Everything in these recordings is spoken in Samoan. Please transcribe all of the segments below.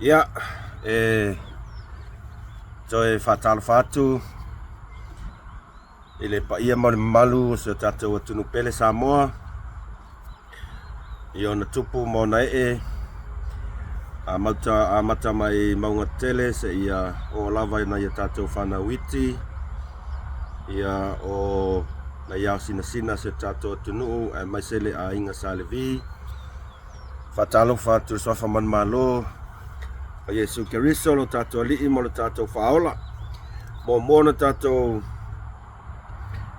Ia, e toe faatalofa atu i le paia ma le mamalu o si o tatou atunuu pele Samoa i ona tupu ma ona ee, amata, amata mai mauga tele seia oo lava i nai a tatou fanau iti, ia o nai ao sinasina o si o tatou atunuu aemaise le aiga Sa Levi. Faatalofa atu i le Suafa Manumalo o Iesu Keriso lo tatou Alii ma lo tatou Faaola. Muamua ona tatou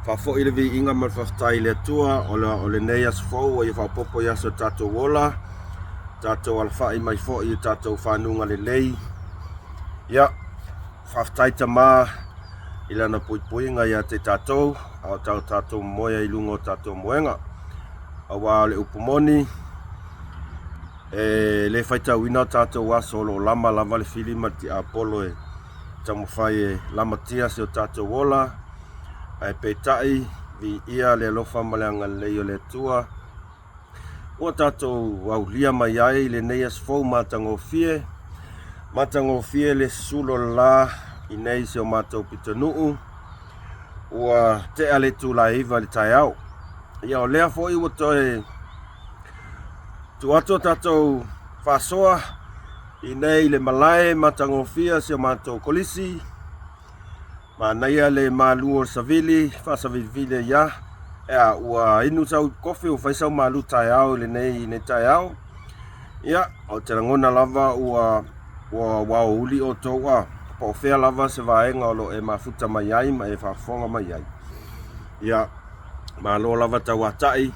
faafoi le viiga ma le faafetai i le Atua o, le, o lenei aso fou ua ia faaopoopo i aso o tatou ola, tatou alafai mai foi i tatou fanuga lelei. Ia, faafetai Tama i lana puipuiga ia te tatou, a o tatou moe ai i luga o tatou moega. Aua o le upu moni, e le faitauina o tatou aso o lo o lama lava le fili ma le tiapolo e taumafai e lamatia si o tatou ola, ae peitai, viia le alofa ma le agalelei o le Atua ua tatou aulia mai ai lenei aso fou matagofie, matagofie le susulu o le la i nei si o matou pitonuu, ua tea le itula e 9 i le taeao. Ia o lea foi ua toe tuu atu a tatou faasoa i nei le malae matagofie o si o matou kolisi, manaia le malu o le savili, faasavilivili ai lava. Ea, ua inu sau kofi ua fai sau malu taeao i lenei nei taeao. Ia, ou te lagona lava ua ua ua aoauli outou a po o fea lava se vaega o lo o e mafuta mai ai ma e faafofoga mai ai. Ia, malo lava tauatai,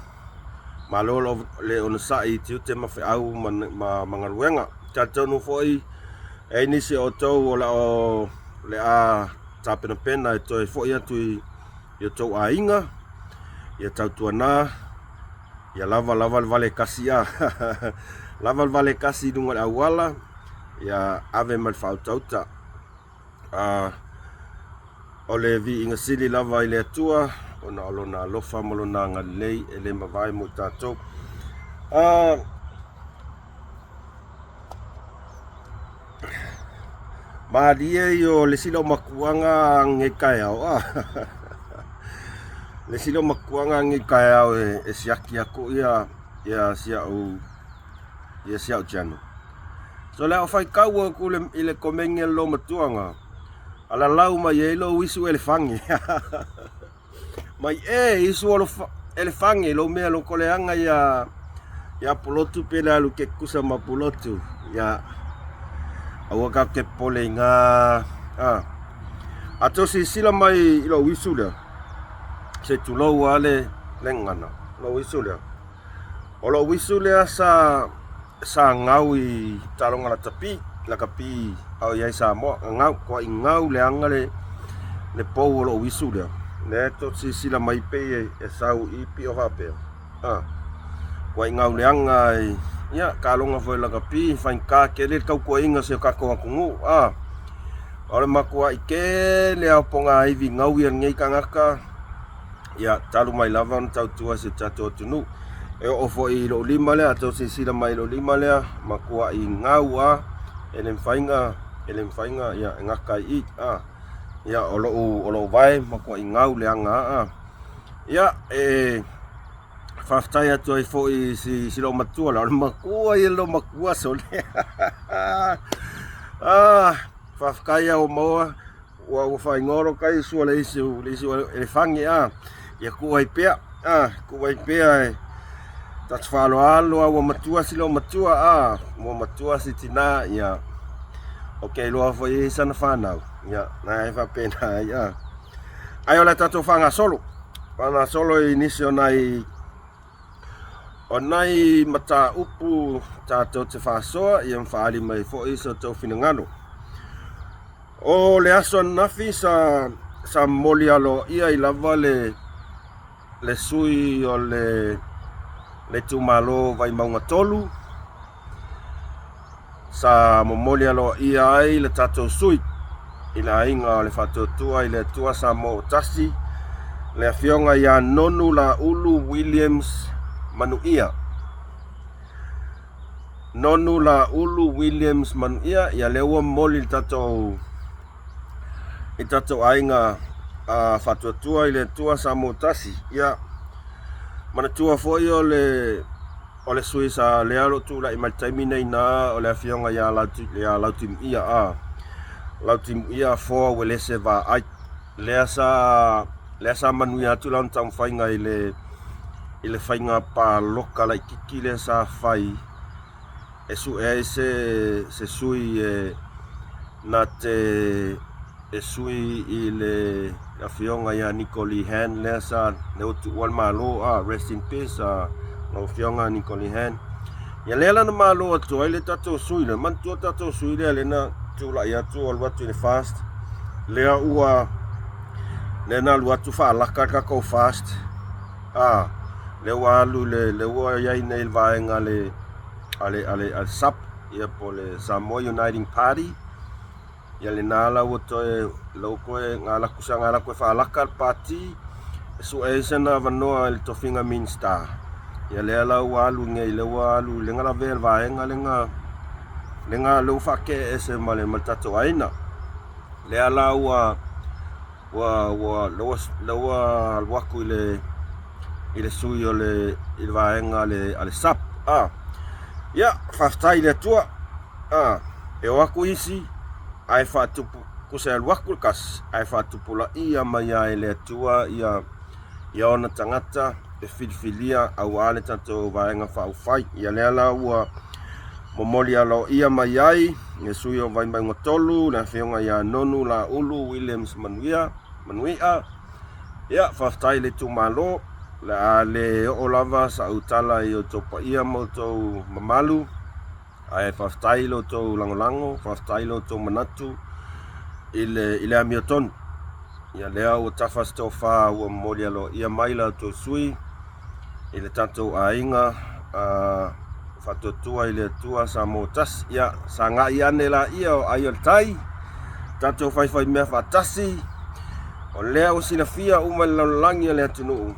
malo le onosai i tiute ma feau ma, ma, ma galuega. Talitonu foi e ai nisi o outou o le, o le a tapenapena e toe foi atu i, i outou aiga, ia tautuana, ia lava lava le vale kasi a lava le vale kasi i luga o le auala, ia ave ma le faautauta. A o le viiga sili lava i le Atua ona o lona alofa ma lona agalelei e le mavae mo i tatou. A malie io le sila o makuaga nge kaeao a le sila o makuaga nge kaeao e, e siaki aku ia ia sia'u ia sia'u channel. So le au faitau aku le, i le komenge le lo matuaga alalau mai ai lou isu elefange. Mai e isu o lo elefange lo mea lo koleaga ia ia pulotu pe le alu ke kusa ma pulotu ia aua ka ke pole i ngā a a to silasila mai i lou isu lea se tulou a le le gagana lou isu lea O lou uisu lea sa sa gau i taaloga lakapi, lakapi a o i ai Samoa, gau, toai gau leaga le le pou o lou uisu lea. Lea e tou silasila mai pei e, e sau i pio faapea. A, toai gau leaga i, ia, taaloga foi lakapi, faigata tele le tautuaina o si o tatou atunuu. A, o le matuai tele lava o pogaivi gaui a lenei tagata, Ia, talu mai lava ona tautua si o tatou atunuu. E oo foi i lou lima lea, a tou silasila mai i lou lima lea, matuai gau a, e le mafai ona, e le mafai ona, ia, e gata ai i i, a. Ia, o lou, o lou vae, matuai gau leaga a, a. Ia, e faafetai atu ai foi i si, si lou matua la, o le matua ia lou matua sole. Ah, faafetai au maua Ua ua faaigoa lo kai sua le isi le isi elefange a ia tuu ai pea a tuu ai pea e tatou faaaloalo a ua matua si lou matua a ua matua si tina ia o ke iloa foi e i sana fanau ia na e faapena ai a ai o le tatou faagasolo faagasolo i nisi o nai o nai mataupu tatou te faasoa ia ma faaali mai foi so outou finagalo. O le aso ananafi sa sa momoli aloaia ai lava le le sui o le le itumalo Vaimauga 3 sa momoli aloaia ai le tatou sui i le aiga o le Faatuatua i le Atua Samoa ua Tasi, le afioga ia Nonu Laulu Williams Manuia. Nonu Laulu Williams Manuia, ia lea ua momoli i le tatou i tatou aiga a Faatuatua i le Atua Samoa Tasi. Ia manatua foi o le o le sui sa lea o lo o tulai mai le taimi nei na o le afioga ia Lauti ia Lautimuia a Lautimuia Foa Uelese Vaai lea sa lea sa manuia atu lana taumafaiga i le i le faiga paloka laititi lea sa fai e sue ai se se sui e na te e sui i le afioga ia Niko Lee Han lea sa lea ua tuua le Malo a rest in peace a lau afioga Niko Lee Han. Ia lea la na malo atu ai le tatou sui lea, manatua tatou sui lea lea na tulai atu alu atu i le FAST lea ua lea na alu atu faalaka le tatou FAST a lea ua alu le lea ua i ai nei le vaega a le a le a le a le SUP ia po o le Samoa Uniting Party. Ia lena la ua toe la ua toe galaku sa galaku e faalaka le pati e sue ai sana avanoa i le tofiga Minista. Ia lea la ua alu nei lea ua alu lea na lavea le vaega lea na lea na lea ua faatee ese ma le ma le tatou aiga. Lea la ua ua ua lea ua lea ua alu atu i le i le sui o le i le vaega a le a le SUP. Ah. Ia, faafetai i le Atua. A, e o atu isi, ae faatupu, tusa e alu atu le tasi, ae faatupulaia mai lava e le Atua ia, ia ona tagata e filifilia auā le tatou Vaega Faaupufai. Ia lea la ua momoli aloaia mai ai le sui o Vaimauga 3, le Afioga ia Nonu Laulu Williams Manuia, Manuia. Ia, faafetai i le itumalo. O le a le oo lava sau tala i outou paia ma outou mamalu. Ae faafetai i lo outou lagolago, faafetai i lo outou manatu i le, i le amiotonu. Ia lea ua tafa se tofa ua momoli aloaia mai la outou sui i le tatou aiga a Faatuatua i le Atua Samoa tasi. Ia sagai ane laia o ai o le tai, tatou faifaimea faatasi, o lea ua silafia uma e le lalolagi a le atunuu,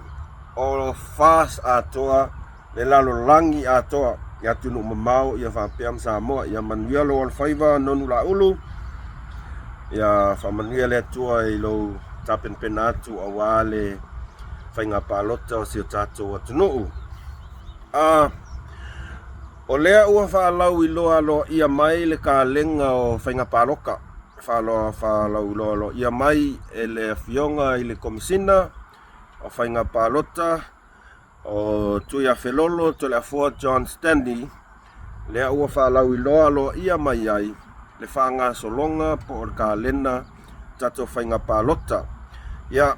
o FAST atoa le lalolagi atoa i atunuu mamao ia faapea ma Samoa. Ia manuia lou alofaiva Nonu Laulu, ia faamanuia le Atua i lou tapenapena atu aua le faiga palota o si o tatou atunuu. A o lea ua faalauiloa aloaia mai le kalega o faiga palota, faalauiloa aloaia mai e le Afioga i le Komesina o Faiga Palota O Tuiafelolo Toleafoa John Stanley, lea ua faalauiloa aloaia mai ai le faagasologa po o le kalena tatou faiga palota. Ia,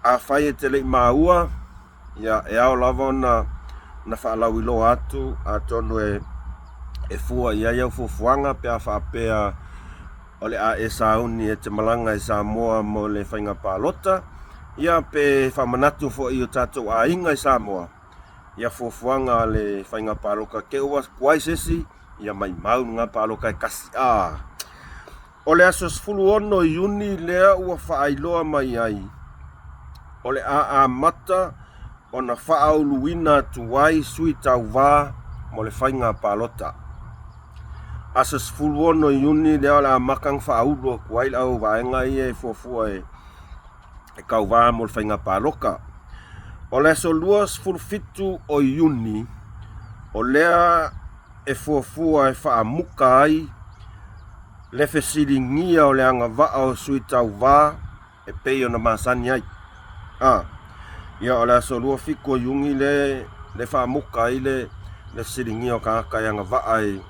afai e te le i maua, ia, e ao lava ona na faalauiloa atu, atonu e, e fua i ai au fuafuaga pe a faapea o le a e sauni e te malaga i Samoa mo le faiga palota, ia pe faamanatu foi i o tatou aiga i Samoa, ia fuafuaga a le faiga palota te ua kuai se isi, ia maimau lena palota e tasi. A o le aso 16 Iuni lea ua faailoa mai ai, o le a amata ona faauluina atu ai sui tauva mo le faiga palota. Aso 16 Iuni lea o le a amata ona faaulu atu ai le au vaega ia e fuafua e e tauva mo le faiga palota. O le aso 27 o Iuni, o lea e fuafua e faamuka ai le fesiligia o le agavaa o sui tauva e pei ona masani ai. A, ia o le aso 27 o Iuni le, le faamuka ai le, le fesiligia o tagata e agavaa e,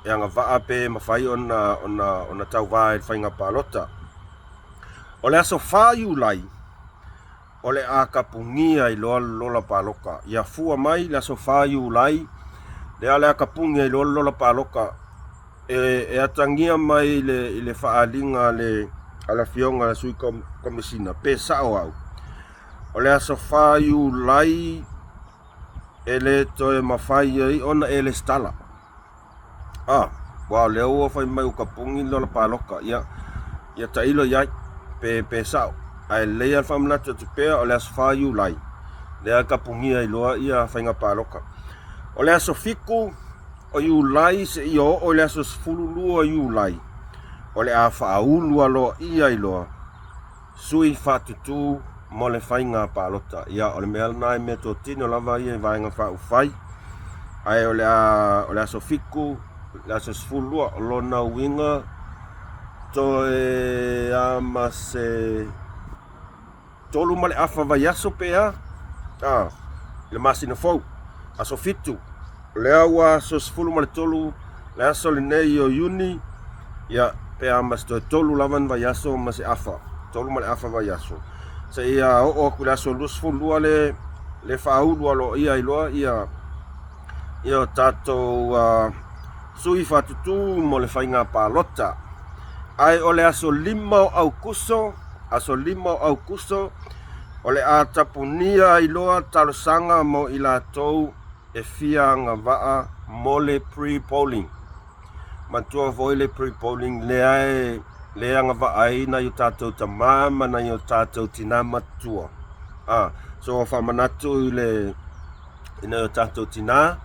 e agavaa pe mafai ona, ona, ona tauva i le faiga palota. O le aso 4 Iulai, o le a tapunia ai loa le lola palota. Ia fua mai le aso 4 Iulai, lea o le a tapunia ai loa le lola palota e, e atagia mai i le, i le faaaliga a le, a le afioga i le sui komesina, pe sao au. O le aso 4 Iulai e le toe mafai ai ona e lesitala. A, aua o lea ua fai mai ua tapuni le lola palota, ia, ia tailo i ai, pe, pe sao. Ae lelei lava le faamanatu atu pea, o le aso 4 Iulai, lea e tapunia ai loa ia faiga palota. O le aso 7 o Iulai seia oo i le aso 12 o Iulai, o le a faaulu aloaia ai loa sui faatutū mo le faiga palota. Ia, o le mea lena e meatotino lava ia i Vaega Faaupufai, ae o le a o le aso 7, le aso 12, o lona uiga toe a ma se 3 ma le afa vaiaso pe a, i le masina fou, aso 7. O lea ua aso 13 le aso lenei o Iuni, ia, pe a ma se toe 3 lava ni vaiaso ma se afa, 3 ma le afa vaiaso, seia oo atu i le aso 22 le le faaulu aloaia ai loa ia o tatou sui faatutū mo le faiga palota. Ae o le aso 5 o Aukuso, aso 5 o Aukuso, o le a tapunia ai loa talosaga mo i latou e fia agavaa mo le pre-polling. Manatua foi le pre-polling lea e le agavaa ai nai o tatou tamā ma nai o tatou tinā matutua. So faamanatu i le i nai o tatou tinā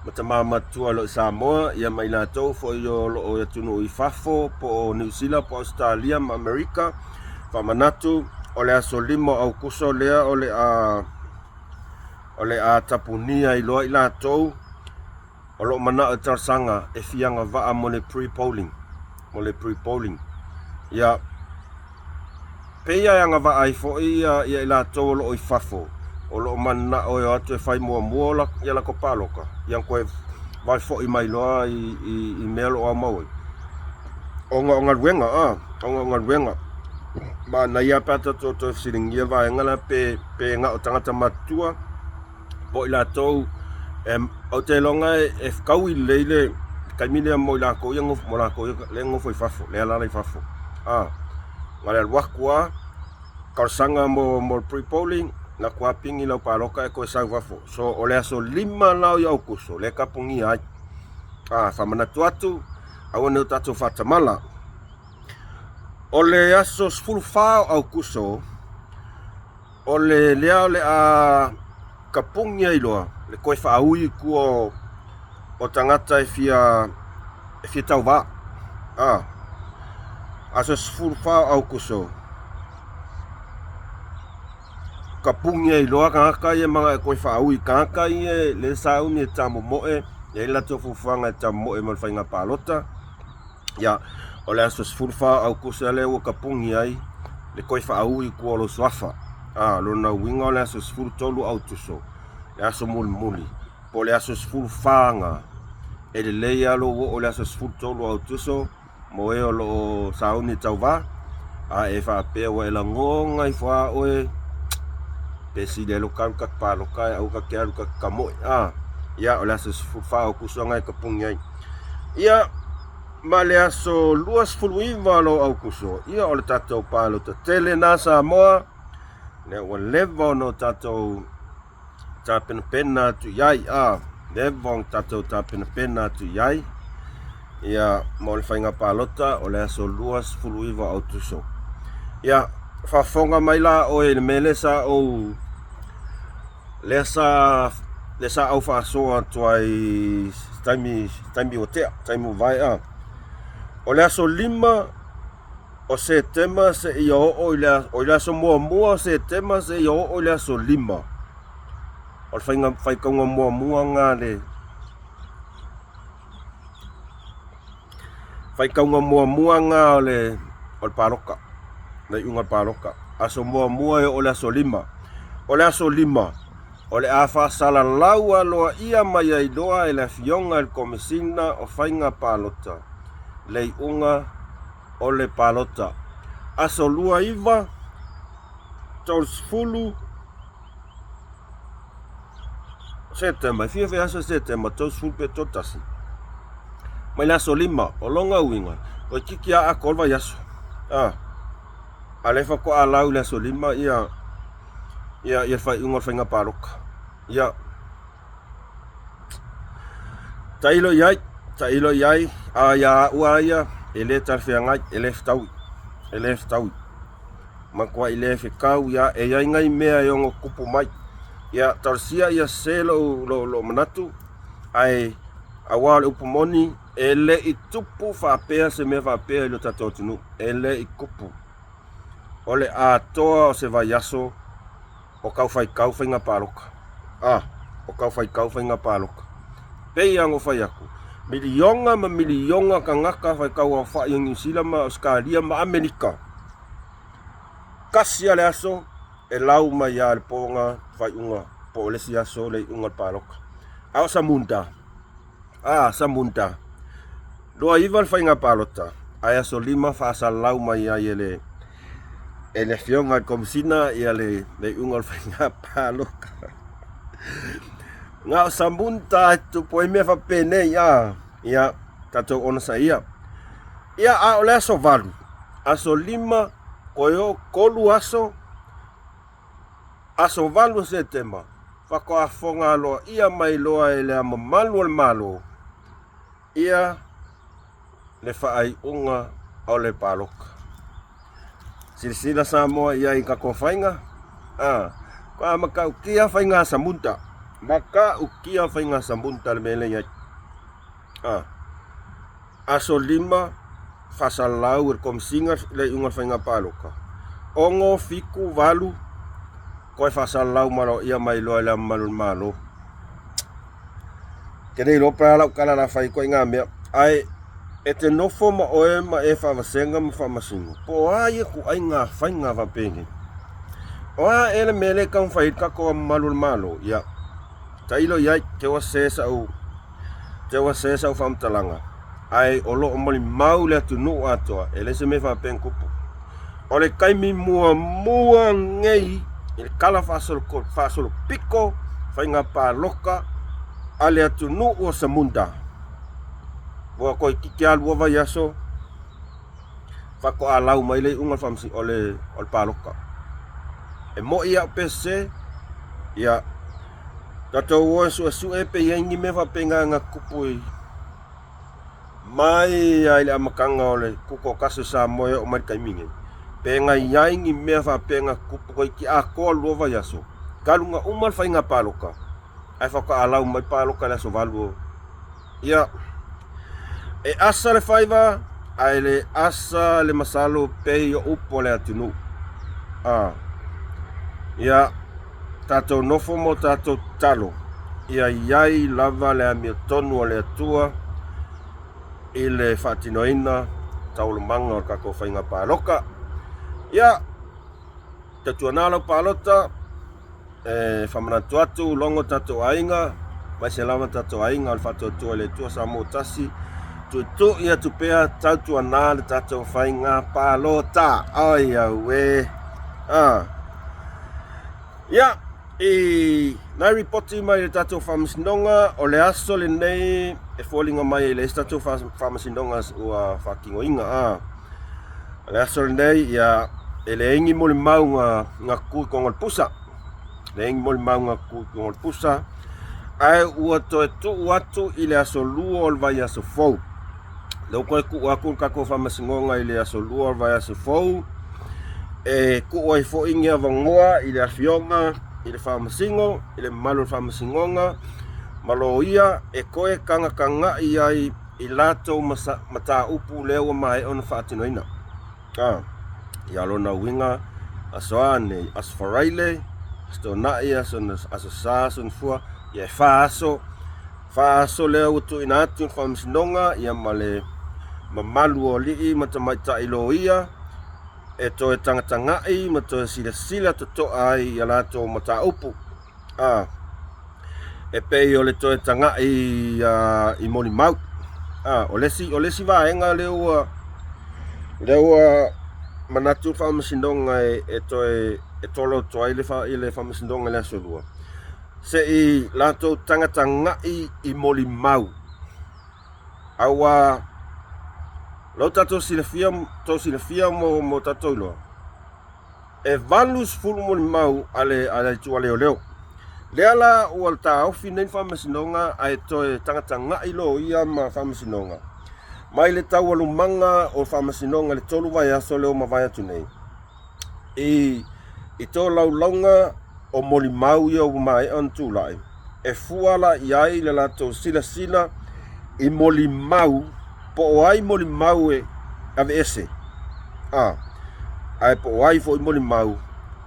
ma tamā matutua o lo o i Samoa, ia ma i latou foi o lo o i atunuu i fafo, po o Niu Sila po o Ausetalia ma Amerika. Faamanatu o le aso 5 o Aukuso lea o le a tapunia ai loa i latou o lo o manao i talosaga e fia agavaa mo le pre-polling, mo le pre-polling. Ia, peia e agavaa ai foi ia i latou o lo o i fafo, o lo o mananao e o atu e fai muamua ia latou palota, ia toe vave foi mai loa i mea o lo o aumau ai. Ona o galuega, ona o galuega. Manaia pe a tatou toe fesiligia vaega la pe na o tagata matutua po o i latou ou te iloga e fetaui lelei le taimi lea mo i latou ia mo latou lea e nofo i fafo, lea e alaala i fafo. Na o le alu atu lava, talosaga mo le pre-polling, alu atu lava pigi lau palota e toe sau i fafo. So o le aso 5 la o Aukuso lea e tapunia ai. Faamanatu atu, aua ne i o tatou faatamala. O le aso 14 o Aukuso, o le lea o le a tapuni ai loa le toe faaui i tua o tagata e fia tauvā. Aso 14 o Aukuso, tapuni ai loa tagata ia manao e toe faaui, tagata ia lea sauni e tamomoe, e i ai le latou fuafuaga e tamomoe mo le faiga palota. Ia, o le aso 14 o Aukuso lea ua tapuni ai le toe faaui i tua o lou suafa. Lona uiga o le aso 13 o Autuso, le aso mulimuli, po o le aso 14 na, e lelei lava lou oo i le aso 13 o Autuso mo e o lo o sauni e tauvā, a e faapea ua e lagona ifo lava oe, pe sili ai lou alu ta te palota ae aua ta te alu ta te tamoe. Ia, o le aso 14 o Aukuso na e tapuni ai. Ia, ma le aso 29 o Aukuso, ia o le tatou palota tele na Samoa, lea ua leva ona o tatou tapenapena atu i ai, leva ona tatou tapenapena atu i ai, ia, mo le faiga palota o le aso 29 o Autuso. Ia, faafofoga mai la oe i le mea lea sa ou lea sa au faasoa atu ai taimi ua tea, taimi ua vaea. O le aso 5 o Setema seia oo i le o i le aso 1 o Setema seia oo i le aso 5. O le faiga faitauga muamua na le faitauga muamua na o le palota, le iuga o le palota. Aso 1 e oo i le aso 5. O le aso 5, o le a faasalalau aloaia mai ai loa e le Afioga i le Komesina o Faiga Palota le iuga o le palota. Aso 29, 30 Setema, e fia aso Setema, 30 pe 31. Mai le aso 5, o lona uiga, toeitiiti lava atoa le vaiaso. A lea faatoa lau i le aso 5 ia le faaiuga o le faiga palota. Ia, tailo i ai, tailo i ai, a ia au lava ia, e le talafeagai, e le fetaui, e le fetaui. Matuai le fetau ia, e i ai nai mea e ono tupu mai. Ia, talosia ia se lou manatu, ae Aua o le upu moni, e le i tupu faapea se mea faapea i lo tatou atunuu. E le i tupu. O le atoa o se vaiaso o tau faitau faiga palota. A, o tau faitau faiga palota. Pei lava ona ou fai atu, miliona ma miliona tagata faitau aofai o Niu Sila ma Ausetalia ma Amerika, tasi lava le aso e lau mai lava i le po lena faaiuga po o le isi aso le iuga o le palota. A o Samunda, a Samunda, 29 le faiga palota, ae aso 5 faasalalau mai ai e le e le afioga i le Komesina ia le iuga o le faiga palota. Na o Samunda e tutupu ai mea faapenei, a ia tatou onosaia. Ia a o le aso 8, aso 5 toe o 3 aso, aso 8 o Setema, faatoa foga aloaia mai loa e le Ao Mamalu o le Malo ia le faaiuga o le palota. Silasila Samoa i ai i tatou faiga, a, faatoa matautia faiga samuta, matautia faiga samuta le mea lea e i ai. A, aso 5 faasalalau e le Komesina le iuga o le faiga palota, 6, 7, 8 toe faasalalau maloia mai loa e le Ao Mamalu o le Malo. Ke le iloa pe a lau tala la fai ituaiga mea, ae e te nofo ma oe ma e faavasega ma faamasino, po o a ia ituaiga faiga faapenei. O a ea le mea lea e taumafai ai le tatou Ao Mamalu o le Malo? Ia, tailo i ai, te ua sē sa'u te ua sē sa'u faamatalaga, ae o lo o molimau le atunuu atoa, e leai se mea faapea na tupu. O le taimi muamua nei i le tala faasolopito faiga palota a le atunuu o Samunda, ua toeitiiti lava lua vaiaso faatoa lau mai le iuga o le palota. E moi au pe sese, ia, tatou o e suesue pe i ai ni mea faapena na tutupu i mai lava i le amataga o le Tutoatasi o Samoa e oo mai i le taimi nei, pe na i ai ni mea faapea na tutupu toeitiiti atoa lua vaiaso, talu ona uma le faiga palota, ae faatoa lau mai palota i le aso 8 o Ia, e asa le faiva ae le asa le masalo pei o upu a le atunuu. A, ia, tatou nofo ma o tatou tatalo, ia i ai lava le amiotonu a le Atua i le faatinoina taualumaga o le tatou faiga palota. Ia, tautuana lau palota, e faamanatu atu, logo tatou aiga, aemaise lava tatou aiga o le Faatuatua i le Atua Samoa Tasi, tuitui atu pea, tautuana le tatou faiga palota. Oi auē. Ah. Ia, i nai ripoti mai le tatou faamasinoga, o le aso lenei e foliga mai e leai se tatou faamasinoga ua faatinoina. Ah. O le aso lenei, ia, e leai ni molimau na tutu i totonu o le pusa. Leai ni molimau na tutu i totonu o le pusa. Ae ua toe tuu atu i le aso 2 o le vaiaso fou. Lea ua toe tuu atu le tatou faamasinoga i le aso 2 o le vaiaso fou e tuu ai foi ni avanoa i le afioga i le faamasino, i le mamalu o le faamasinoga ma loia e toe tagatagai ai i latou mataupu lea ua maea ona faatinoina. A, ia lona uiga, aso a nei, aso Faraile, aso Toonai, aso, aso Sa, aso Gafua, ia e fa aso, fa aso lea ua tuuina atu i le faamasinoga ia ma le mamalu o alii ma tamaitai loia e toe tagatagai ma toe silasila totoa ai i a latou mataupu. A, e pei o le toe taga'i i molimau. A, o le isi, o le isi vaega lea ua, lea ua manatu le Faamasinoga e, e toe e toloto ai le, fa, i le Faamasinoga i le aso Lua, se i latou tagataga'i i molimau. Aua lau tatou silafia, tou silafia mo, mo tatou iloa, E 80 molimau a le a le itu a leoleo. Lea la ua taofi nei le faamasinoga ae toe tagatagai loia ma faamasinoga mai le taualumaga o faamasinoga i le tolu vaiaso lea ua mavae atu nei i i tolaulauga o molimau ia ua maea ona tulai e fua la i ai le latou silasila i molimau po o ai molimau e aveese, a, ae po o ai foi molimau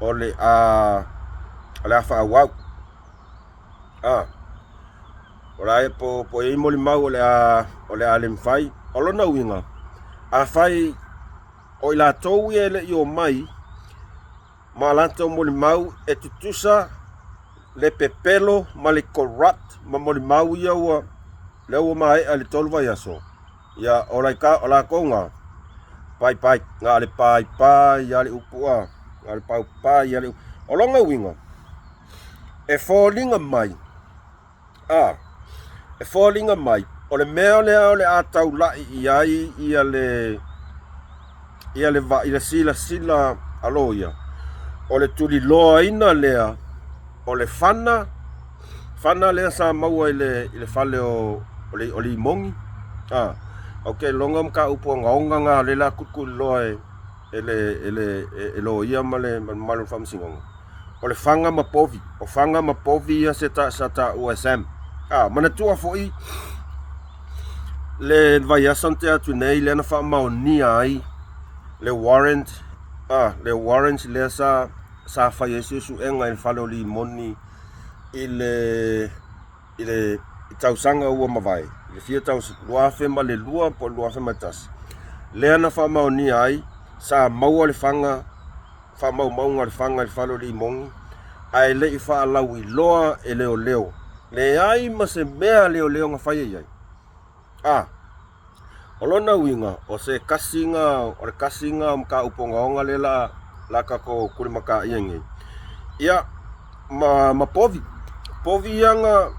o le a o le a faaauau. A, o la e po, po i ai molimau o le a o le a le mafai. O lona uiga, afai o i latou ia e le i omai ma latou molimau e tutusa le pepelo ma le corrupt ma molimau ia ua lea ua maea i le 3 vaiaso, ia o laika o lakou na paipai na o le paipai lava le upu a na o le paupai lava le upu. O lona uiga e foliga mai A, e foliga mai o le mea lea o le a taulai i ai ia le ia le va, i le silasila a loia, o le tuliloaina lea o le fana, fana lea sa maua i le, i le fale o, o le, o Limogi. A, ou te iloga o mataupu ogaoga na o lea o le a tulituliloa e, e le, e le, e loia ma le, ma le mamalu o le Faamasinoga. O le faga ma povi. O faga ma povi ia se ta, sa taua e Sam. A, manatua foi le vaiaso na tea atu nei lea na faamaonia ai le warrant, a, le warrant lea sa, sa fai ai suesuega i le fale o Limoni i le, i le tausaga ua mavae, i le fia tausaga, 2002 po o le 2001, lea na faamaonia ai sa maua le faga faamaumauga o le faga i le fale o Limogi ae le i faalauiloa e leoleo. Leai ma se mea a leoleo na faia i ai. A, o lona uiga, o se kasiga, o le kasiga o mataupu ogaoga lea la, la tatou tulimataia nei. Ia, ma, ma povi. Povi ia na,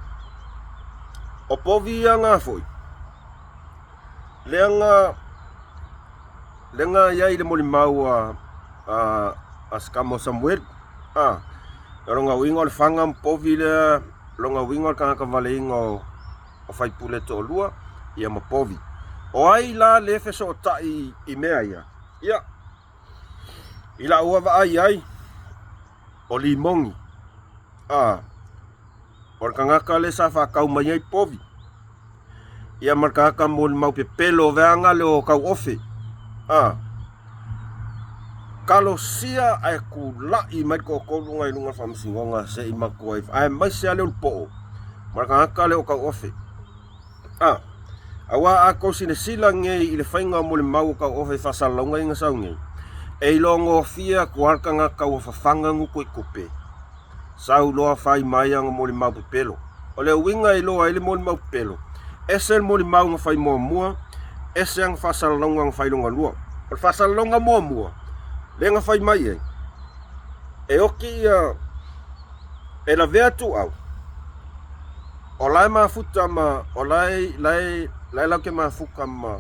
o povi ia na foi, lea na, lea na i ai le molimau a, a, a se tama o Samuelu. A, o lona uiga o le faga ma povi lea, lona uiga o le tagata valeina o, o faipule e toalua, ia ma povi. O ai la le fesootai i mea ia? Ia, i lau vaavaai i ai, o Limogi. A, o le tagata lea sa faatau mai ai povi. Ia ma le tagata molimau pepelo o veaga le o tauofe. A, talosia ae tulai mai le toatolu na i luga o le faamasinoga se i matua ai, aemaise lava le Ulupo'o ma le tagata lea o Tauofe. A, aua a tou silasila nei i le faiga o molimau o Tauofe i faasalalauga ia na sau nei, e iloagofie atu lava le tagata ua fafaga gutu i tupe, sau loa fai mai ana molimau pepelo. O le uiga e iloa ai le molimau pepelo, ese le molimau na fai muamua, ese ana faasalalauga na fai lona lua. O le faasalalauga muamua, lea na fai mai ai, e oti ia, e lavea Tuuau, o la e mafuta ma, o la e, la e, la e latou te mafuta ma,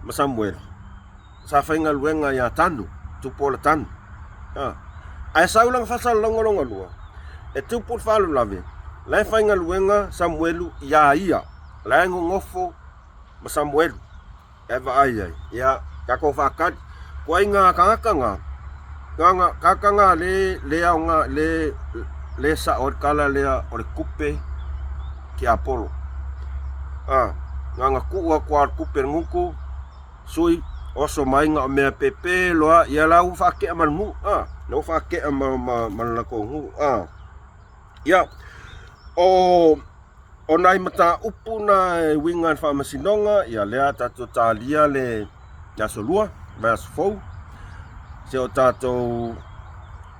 ma Samuelu. Sa faigaluega ia Tanu, Tupuola Tanu. A. Ae sau lana faasalalauga lona lua, e tupu le faalavelave, la e faigaluega Samuelu iā ia, la e nonofo ma Samuelu. E vaai ai, ia, tatou faatali. Ituaiga tagata na, na, tagata na le, le aoga, le, le sao ai le tala lea o le tupe tiapolo. A, na ona tuu atu lava o le tupe i le gutu, Sui, oso mai na o mea pepe loa, ia la ua faatea ma le nuu, a, la ua faatea ma, ma, ma le latou nuu, a. Ia, o, o nai mataupu na e uiga i le faamasinoga, ia lea tatou talia le, le aso lua, vaiaso fou, se o tatou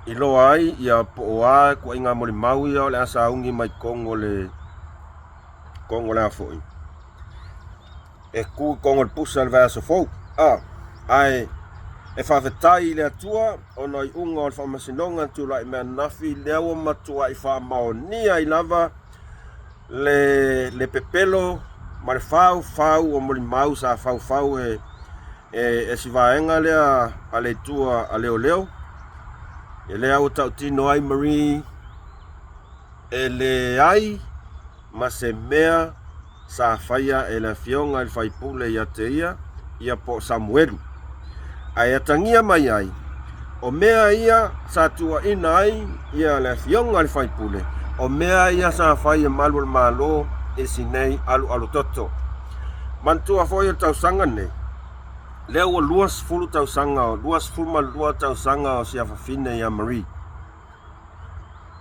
iloa ai, ia po o a ituaiga molimau ia o le a sauni mai totonu o le, totonu o le a foi, e tu i totonu o le pusa i le vaiaso fou. A, ae e faafetai i le Atua ona o iuga o le faamasinoga na tulai mai ananafi, lea ua matuai faamaonia ai lava le, le pepelo ma le faufau o molimau sa faufau e, e, e si vaega lea a le itu a leoleo. E lea ua tautino ai Marie e leai ma se mea sa faia e le afioga i le faipule ia te ia, ia po o Samuelu. Ae atagia mai ai, o mea ia sa tuuaina ai ia le afioga i le faipule, o mea ia sa fai e malu o le Malo i si nei alualu toto. Manatua foi o le tausaga lenei, lea ua 20 tausaga, 22 tausaga o si afafine ia Marie.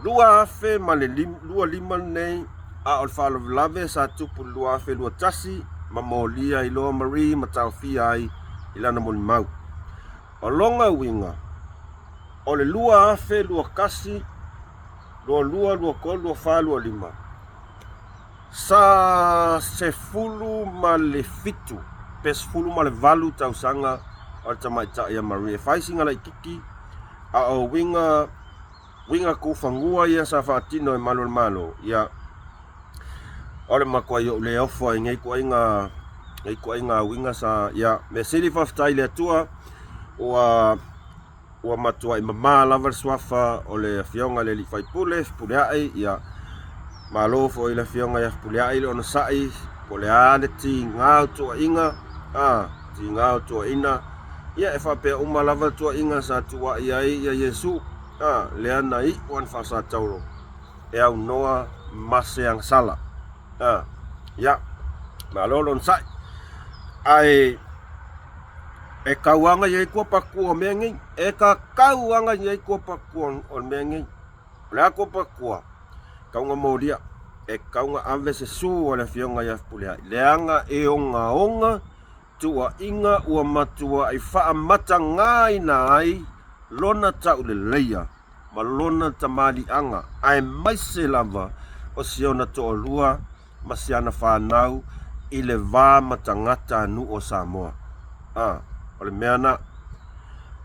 2025 lenei, a o le faalavelave sa tupu i le 2021 ma molia ai loa Marie ma taofia ai i lana molimau. O lona uiga, o le 2021, 22, 23, 24, 25, sa 17 pe 18 tausaga o le tamaitai a Marie e fai sina laititi, a o uiga uiga tufanua ia sa faatino e malu o le Malo, ia o le matuai ou le ofo ai nei tuaiga nei tuaiga uiga sa ia mea sili faafetai i le Atua ua ua matuai mamā lava le suafa o le afioga i le alii faipule Fepuleai. Ia malo foi i le afioga ia Fepuleai le onosai po o le a le tiga o tuuaiga a tiga o tuuaina ia e faapea uma lava tuuaiga sa tuuai ai ia Iesu a lea na iu ana faasatauro e aunoa ma se agasala a ia malo le onosai ae e tauaga i ai kuapatua o mea nei e tatau aga i ai kuapatua o mea nei. O le a kuapatua tauga molia e tauga ave se su a le afioga ia Fepuleai leaga e ogaoga tuuaiga ua matuai faamatagaina ai lona tauleleia ma lona tamaliiaga, aemaise lava o si ona toalua ma si ana fanau i le va ma tagata a nuu o Samoa. A, o le mea na,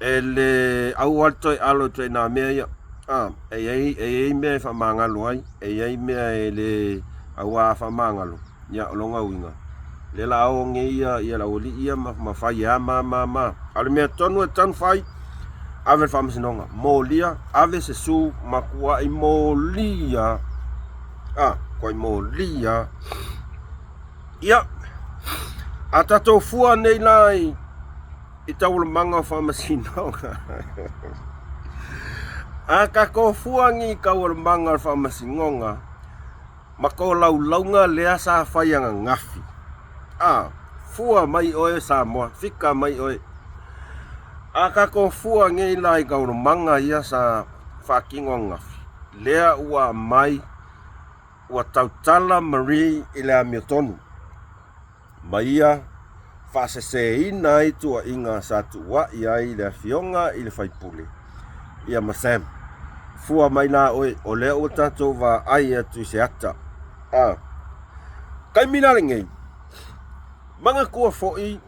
e le aua le toe alo i ituaiga mea ia. A, e i ai, e i ai mea e faamagalo ai, e i ai mea e le aua a faamagalo, ia o lona uiga, lea la o nei ia, ia le aualii ia ma, ma fai e a ma ma ma. A o le mea tonu e tatau ona fai, ave le faamasinoga, molia, ave se su matuai molia, a, tuai molia. Ia, a tatou fua nei la i, i taualumaga o faamasinoga. A tatou fua nei i taualumaga o le faamasinoga, ma tolaulauga lea sa fai ananafi. A, fua mai oe Samoa, fika mai oe. A tatou fua nei la i taualumaga ia sa faatino ananafi, lea ua aumai ua tautala Marie i le amiotonu ma ia faaseseina ai tuuaiga sa tuuai ai le afioga i le faipule ia ma Sam. Fua mai la oe, o lea ua tatou vaai atu i se ata. A, taimi la lenei, manatua foi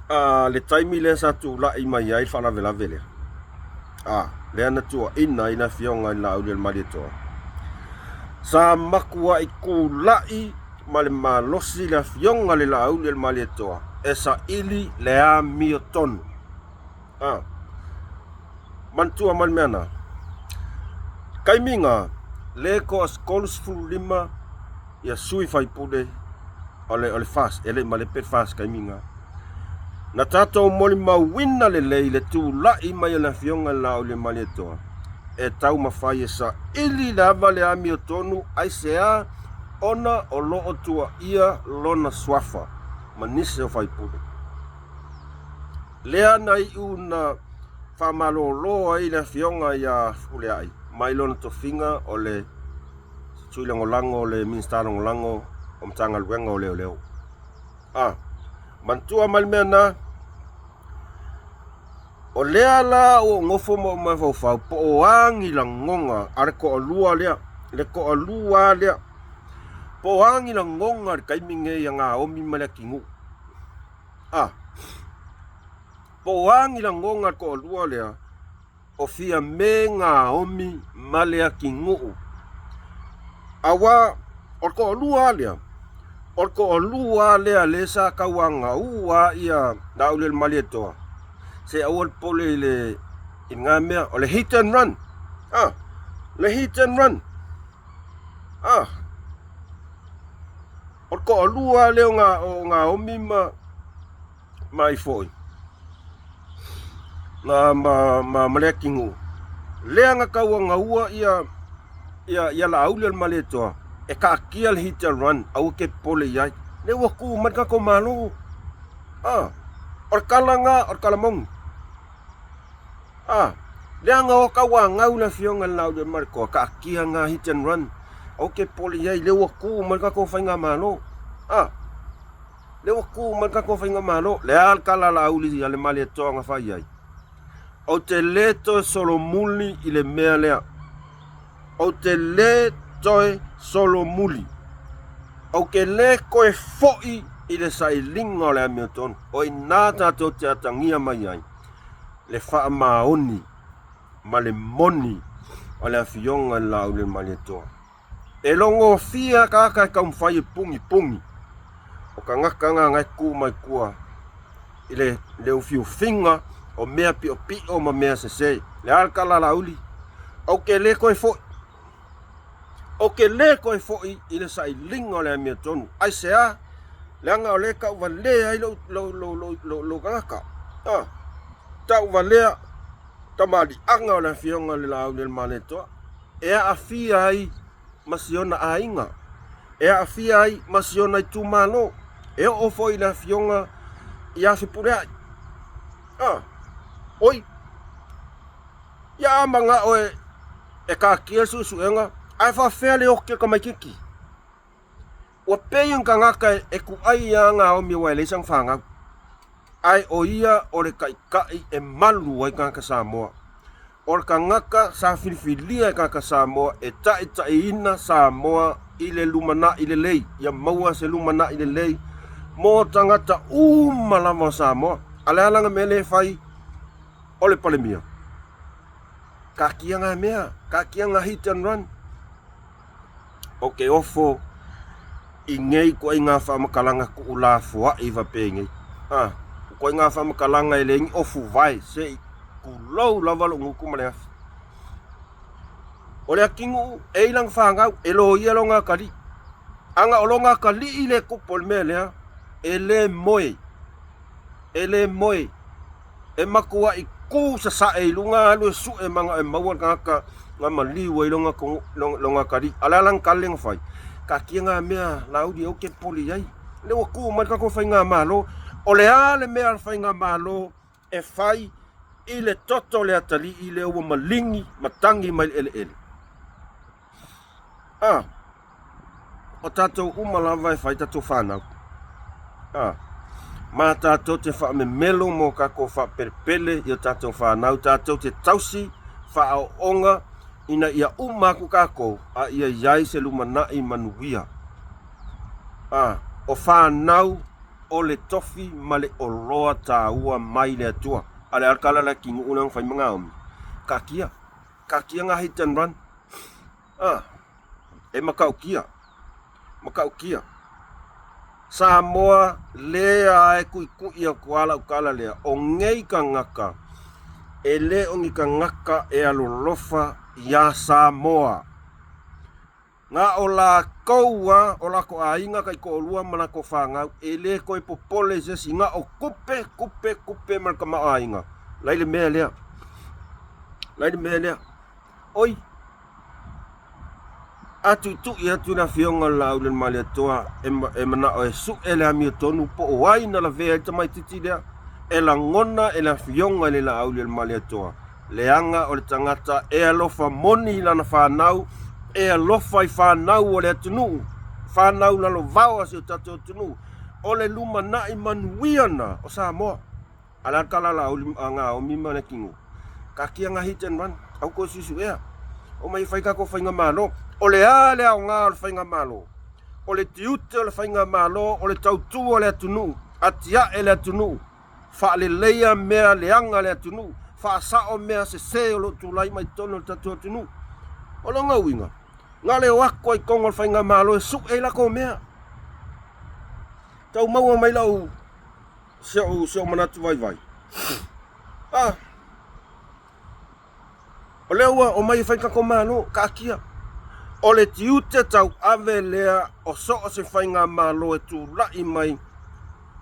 a le taimi lea sa tulai mai ai le faalavelave lea, a lea na tuuaina ai le afioga i le Laaulialemalietoa, sa matuai tulai ma le malosi le afioga i le Laaulialemalietoa e saili le amiotonu. A manatua mai le mea na, taimi na le toa 35 ia sui faipule o le, o le FAST, e le i malepe le FAST taimi na. Na tatou molimauina lelei le tulai mai o le afioga i le Laaulialemalietoa e taumafai e saili lava le amiotonu aisea ona o lo o tuuaia lona suafa ma nisi o faipule. Lea na iu na faamalolo ai le afioga ia Fepuleai mai lona tofiga o le sui lagolago o le Minisita Lagolago o Matagaluega o Leoleo. A, manatua mai le mea na, o lea la ua ou nofo ma ou mafaufau po o a ni lagona a le toalua lea, le toalua lea, po o a ni lagona i le taimi nei a Naomi ma Leatinuu. A, po o a ni lagona a le toalua lea, o Fiame Naomi ma Leatinuu. Aua o le toalua lea, o le toalua lea lea sa tauagaua ia Laaulialemalietoa, se aua le popole i le i lena mea, o le hit and run. Ah, le hit and run. Ah, o le toalua lea o Naomi ma mai foi na ma ma ma Leatinuu lea na tauagaua ia ia ia Laauli o le Malietoa. E kaatia le hit and run, aua ke popole i ai. Lea ua tu mai le tatou Malo. A, o le tala lena o le tala moni. A, leaga o tauanau le afioga i le Laaulialemalietoa, taatia lena hit and run, aua ke popole i ai, lea ua tu mai le tatou Faigamalo. A, lea ua tu mai le tatou Faigamalo. Le a le tala a Laaulialemalietoa na fai ai? Ou te le toe solomuli i le mea lea. Ou te le toe solomuli. Ou te le toe foi i le sailiga o le amiotonu. O i ina tatou te atagia mai ai le faamaoni ma le moni o le Afioga i le Laaulialemalietoa. E logofia tagata e taumafai e pugipugi, o tagata na na e tu mai tua i le, le ufiufiga o mea piopio ma mea sese. Le a le tala a Laauli? Ou te le toe foi. Ou te le toe foi i le sailiga o le amiotonu. Aisea? Leaga o lea e tauvalea ai lou, lou, lou, lou, lou, lou tagata. Ah, tauvalea tamaliiaga o le Afioga i le Laaulialemalietoa. E aafia ai ma si ona aiga, e aafia ai ma si ona itumalo, e oo foi i le afioga ia Fepuleai. Ah, oi, ia a manao e, e taatia le suesuega, ae faafefea le oki o le tamaitiiti? Ua pei o ni tagata e kuai ia Naomi aua e leai sana fanau, ae o ia o le taitai e malu ai tagata Samoa. O le tagata sa filifilia e tagata Samoa e taitaiina Samoa i le lumanai lelei, ia maua se lumanai lelei mo tagata uma lava o Samoa. A o le a lana mea lea e fai? O le Palemia. Taatia na mea, taatia na hit and run. Ou te ofo i nei ituaiga faamatalaga tuulafoai faapenei. A, ituaiga faamatalaga e leai ni ofu vae, se i tulou lava lou gutu ma le afi. O le atinuu e i lana fanau, e loia lona atalii. Ana o lona atalii le tupu o le mea lea, e le moe, e le moe. E matuai tu sasae i luga alu e sue manao e maua le tagata na maliu ai lona, lona atalii. A o le a lana tala lea na fai? Taatia na mea Laauli aua e te popole i ai. O lea ua tu mai le tatou faigamalo. O le a le mea a le faigamalo e fai i le toto o le atalii lea ua maligi ma tagi mai le eleele? A, o tatou uma lava e fai tatou fanau. A, ma tatou te faamemelo mo tatou faapelepele i o tatou fanau, tatou te tausi faaooga ina ia uma atu tatou a ia i ai se lumanai manuia. A, o fanau o le tofi ma le oloa taua mai le Atua. A le a le tala le atinuu lea na fai ma Naomi? Taatia. Taatia ngā hit and run. Ah, e matautia. Matautia. Samoa lea e tuitui atu a lau tala lea. O nei tagata, e le o ni tagata e alolofa iā Samoa. Na o latou a o latou aiga taitoalua ma latou fanau, e le toe popole i se isi, na o tupe, tupe, tupe ma le tamaoaiga. Lai le mea lea. Lai le mea lea. Oi, a tuitui atu le afioga o le Laaulialemalietoa e, e manao e sue le amiotonu po o ai na lavea ai le tamaititi lea, e lagona e le afioga i le Laaulialemalietoa Leaga o le tagata e alofa moni i lana fanau, e alofa i fanau o le atunuu, fanau lalovao a si o tatou atunuu, o le lumanai manuia na o Samoa. A le a le tala a Laauli a Naomi ma Leatinuu? Taatia nga hit and run, aua toe suesuea. Omai e fai tatou faigamalo. O le a le aoga o le faigamalo? O le tiute o le faigamalo o le tautua o le atunuu, atiae le atunuu. Faaleleia mea leaga a le atunuu, faasao mea sese o lo o tulai mai totonu o le tatou atunuu. O lona uiga, na le o atu ai totonu o le faigamalo e sue ai latou mea. Tau maua mai lau si ou, si ou manatu vaivai. Ah, O lea ua omai e fai tatou Malo, taatia. O le tiute tauave lea o so o se faigamalo e tulai mai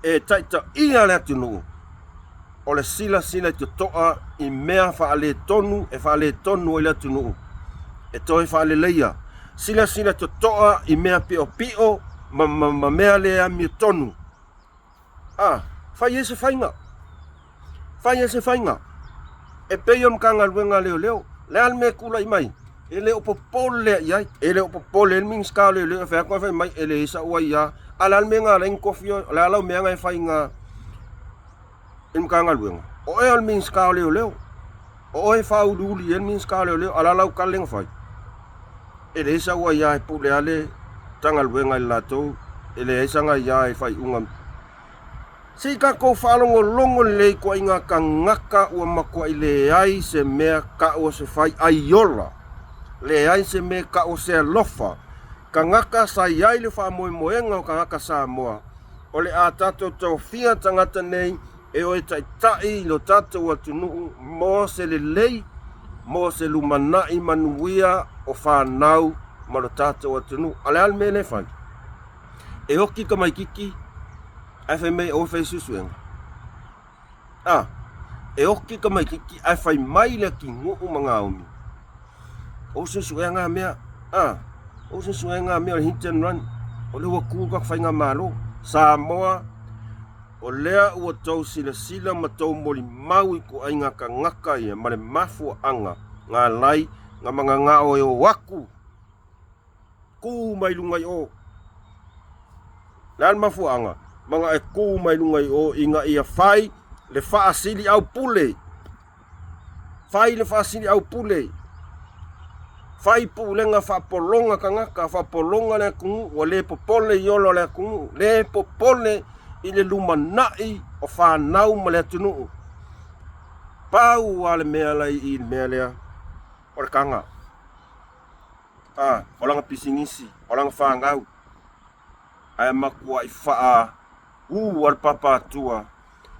e taitaia le atunuu, o le silasila totoa i mea faaletonu e faaletonu ai le atunuu, e toe faaleleia. Silasila totoa i mea piopio ma, ma, ma mea le amiotonu. A, fai ai se faiga. Fai ai se faiga. E pei o le Matagaluega a Leoleo, le a le mea e tulai mai? E le o popole i ai, e le o popole ai le Minisita o Leoleo e fai atu ae fai mai e leai sau aia. A o le a le mea na ala ai ona tofi oe? O le a lau mea na e fai i le Matagaluega? O oe o le Minisita o Leoleo. O oe e faauluulu i ai le Minisita o Leoleo, a o le a lau tala lea na fai? E leai sau aia e pule lava le Matagaluega i le latou, e leai sana aia i faaiuga. Se i tatou faalogologo lelei i ituaiga tagata ua matuai leai se mea tau o se fai aiola, leai se mea tau o se alofa. Tagata sa i ai le faamoemoega o tagata Samoa, o le a tatou tofia tagata nei e o e taitai i lo tatou atunuu mo se lelei, mo se lumanai manuia o fanau ma lo tatou atunuu. A o le a le mea lea e fai? E oki tamaititi ae fai mai aua fai suesuega. A, e oki tamaititi ae fai mai le atinuu ma gaomi. O suesuega mea, a, o suesuega mea o le hit and run. O lea ua tu le faigamalo. Samoa, o lea ua tou silasila ma tou molimau i ituaiga tagata ia ma le mafuaaga na alai na mananao e o atu Kū mai luga i o. Le a le mafuaaga? Mana e kū mai luga i o ina ia fai le faasili au pule. Fai le faasili au pule. Fai pulega faapologa tagata, faapologa le atunuu, ua le popole i ola o le atunuu, le popole i le lumanai o fanau ma le atunuu. Pau lava le mea la i i le mea lea, o le taga. A, o lana pisinisi, o lana fanau, ae matuai faaū a le Papa Atua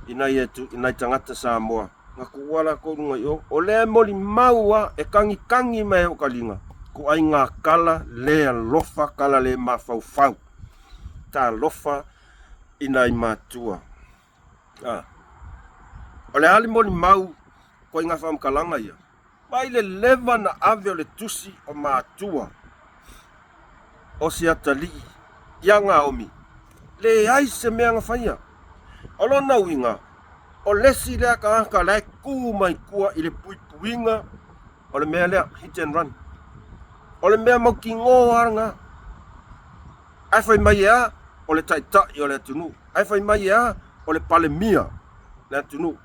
i nai, i nai tagata Samoa. Na tuua latou luga i o. O lea e molimau a, e tagitagi mai e o taliga, ituaiga tala le alofa, tala le mafaufau. Talofa i nai matua. A, o le a le molimau ituaiga faamatalaga ia? Mai le leva na ave o le tusi o matua o se atalii ia Naomi, leai se mea na faia. O lona uiga, o le isi lea tagata la e tu mai tua i le puipuiga o le mea lea, hit and run. O le mea mautinoa lava lena. Ae fai mai e a? O le taitai o le atunuu. Ae fai mai e a? O le Palemia le atunuu.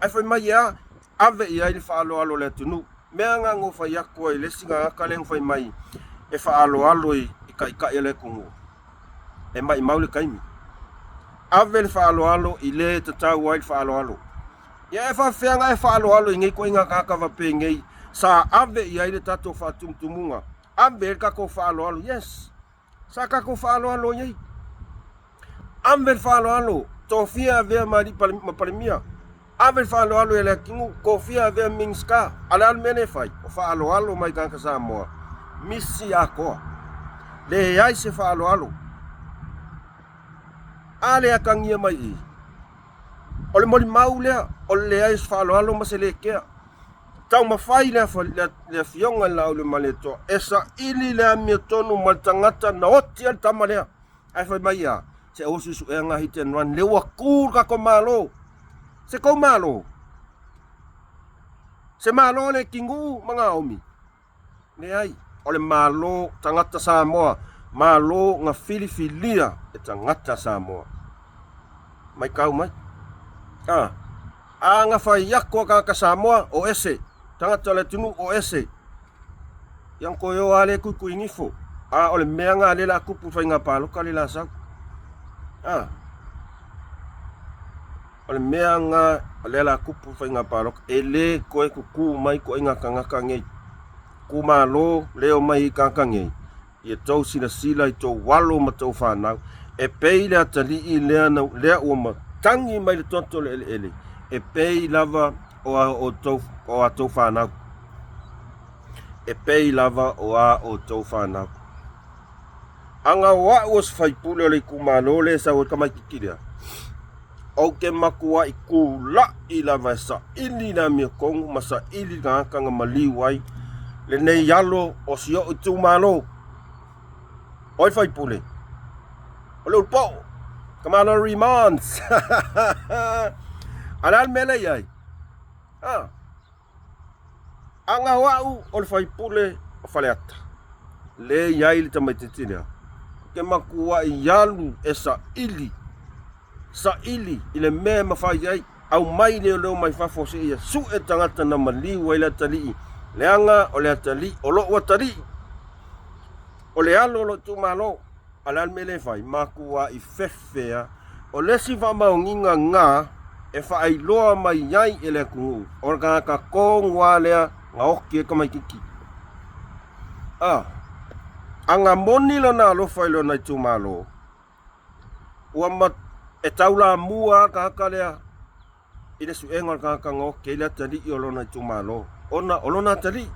Ae fai mai e a? Ave i ai le faaaloalo o le atunuu. Mea na na fai atu ai le isi gagata lea na fai mai e faaaloalo i taitai o le atunuu. E maimau le taimi. Ave le faaaloalo i le e tatau ai le faaaloalo. Ia e faafefea ona e faaaloalo i nei ituaiga tagata faapenei sa ave i ai le tatou faatumutumuga. Ave ai le tatou faaaloalo. Yes. Sa tatou faaaloalo i ai. Ave le faaaloalo, tofia avea ma alii ma Palemia. Ave le faaaloalo i le atunuu, tofia avea Minisita. A o le a le mea lea e fai? O faaaloalo mai tagata Samoa, misi atoa. Leai se faaaloalo. A lea atagia mai i i? O le molimau lea, o le leai o se faaaloalo ma se lekea. Taumafai le, le, le afioga i le Laauliamaletoa e saili le amiotonu ma le tagata na oti ai le tama lea. Ae fai mai ia, se aua suesuega hit and run, lea ua tu le tatou Malo. Se tou Malo? Se Malo le Kinuu ma Naomi? Leai, o le Malo tagata Samoa, Malo na filifilia e tagata Samoa. Maitau mai. A, a na fai atu a tagata Samoa, o ese, tagata o le atunuu, o ese. Ia na toe o lava lea tuitui nifo. A o le mea na lea la tupu i faiga palota le la sau. A, o le mea na lea la tupu i faiga palota, e le toe tutu mai ituaiga tagata nei. Kumalo le omai i tagata nei, ia tou silasila i tou alo ma tou fanau, e pei le atalii lea, lea ua matagi mai le toto o le eleele, e pei lava o a outou, o a tou fanau. E pei lava o a outou fanau. Ana o a'u o se faipule o le itumalo lea e sau ai tamaititi lea, ou te matuai tula'i lava e saili le amiotonu ma saili le tagata na maliu ai lenei alo o si o'u itumalo. O ai faipule? O le Ulupo'o. Kamalo Remonds. A le a le mea lea i ai? Ah. Aga o a'u o le faipule o Faleata, le i ai le tamaitiiti lea, ou te matua'i alu e saili, saili i le mea e mafai ai, aumai leoleo mai fafo seia su'e tagata na maliu ai le atalii, leaga o le atalii o lo'u atalii, o le alo o lo'u itumalo. A o le a le mea lea e fai? Matua'i fefe a. O le isi faamaoniga na e faailoa mai ai e le atunuu, o le tagata tonu lava lea na oti ai le tamaitiiti. A, a na moni lona alofa i lona itumalo, ua ma, e taulamua lava le tagata lea i le suega o le tagata na oti ai le atalii o lona itumalo, ona o lona atalii,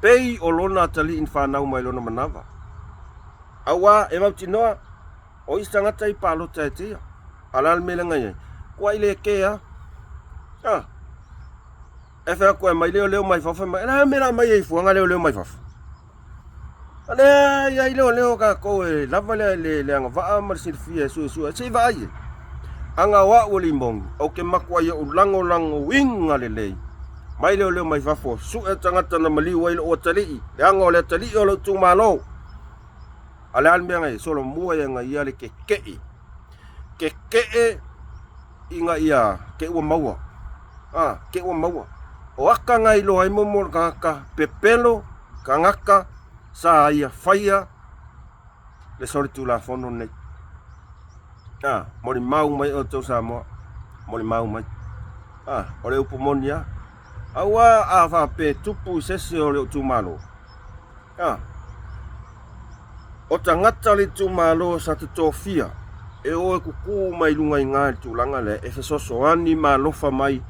pei o lona atalii na fanau mai lona manava. Aua e mautinoa, o isi tagata i palota e te ia. A o le a le mea lea na i ai? Kuai le ke a. A. E fai atu e mai leoleo mai fafo, fai mai, o le a le mea o le a aumai ai fua na leoleo mai fafo? O lea e i ai leoleo a tatou e lava le, le, le agavaa ma le silafia e suesue, se i vaai e. Aga o au o Limoni, ou te matuai ou lagolagoina lelei mai leoleo mai fafo, sue tagata na maliu ai lou atalii, leaga o le atalii o lou itumalo. A o le a le mea na i ai? Solomua ia na ia le keke'e, keke'e ina ia te ua maua. A, te ua maua. O aka na iloa ai momo le tagata pepelo, tagata sa ia faia le solitulafono lenei. A, molimau mai outou Samoa, molimau mai. A, o le upu moni lava. Aua a faapea e tupu i se isi o le itumalo, a, o tagata o le itumalo sa totofia e o e kuku mai luga i ina i le tulaga lea e fesoasoani ma alofa mai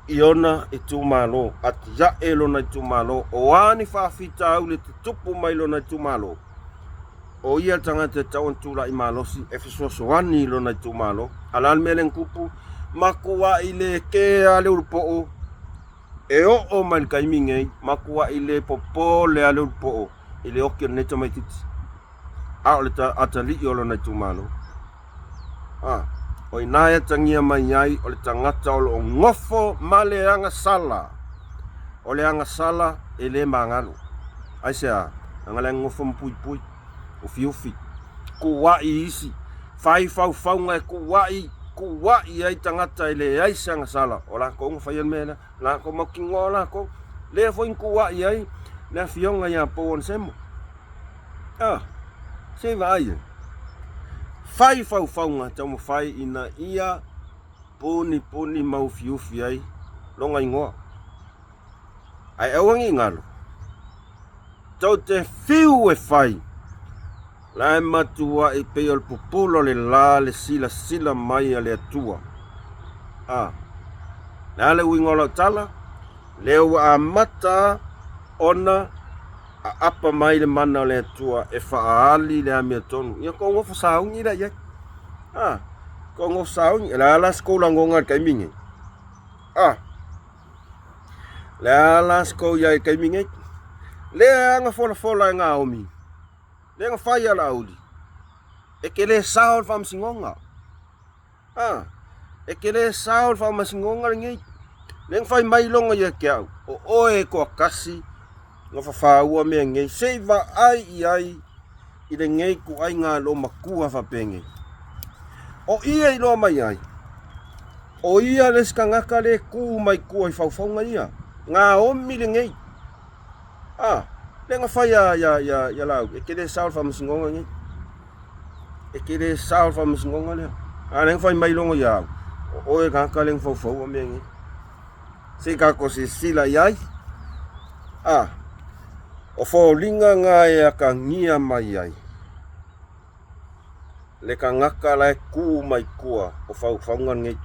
i ona itumalo, atiae lona itumalo, o a ni faafitauli e tutupu mai lona itumalo, o ia le tagata e tatau ona tulai malosi e fesoasoani i lona itumalo. A o le a le mea lea na tupu? Matuai le kea le ulupoo e oo mai le taimi nei, matuai le popole lava le ulupoo i le oki o lenei tamaitiiti, a o le atalii o lona itumalo. A, o i ina e atagia mai ai o le tagata o lo o nofo ma le agasala. O le agasala e le magalo. Aisea? Leaga la e nofo ma puipui, ufiufi, kuai isi, fai faufauga e kuai, kuai ai tagata e leai se agasala. O latou na faia le mea lea, latou mautinoa o latou. Lea foi na kuai ai le afioga ia Pou Onesemo. Ah, se i vaai e. Fai faufauga taumafai ina ia punipuni ma ufiufi ai lona igoa. Ae aua ne i galo, tou te fiu e fai, la e matuai pei o le pupula o le la le silasila mai a le Atua. A, le a le uiga o lau tala? Lea ua amata ona aapa mai le mana o le Atua e faaali le amiotonu. Ia tou nofo sauni la i ai. A, tou nofo sauni. O le a la se tou lagoga i le taimi nei? A, le a la se tou i ai i le taimi nei? Lea na folafola e Naomi, lea na fai a Laauli, e te le sao le faamasinoga. A, e te le sao le faamasinoga lenei. Lea na fai mai loga ia te au, o oe e toatasi na fafaua mea nei, se i vaai i ai i lenei ituaiga loomatua faapenei. O ia i loa mai ai, o ia le isi tagata le tu mai tua i faufauga ia, gaomi lenei. A, lea na fai ia, ia, ia, ia Laauli, e te le sao le faamasinoga lenei. E te le sao le faamasinoga lea. A lea na fai mai loga ia au, o oe tagata lea na faufaua mea nei. Se i tatou silasila i ai. A, o foliga na e atagia mai ai le tagata la e tu mai tua o faufauga nei.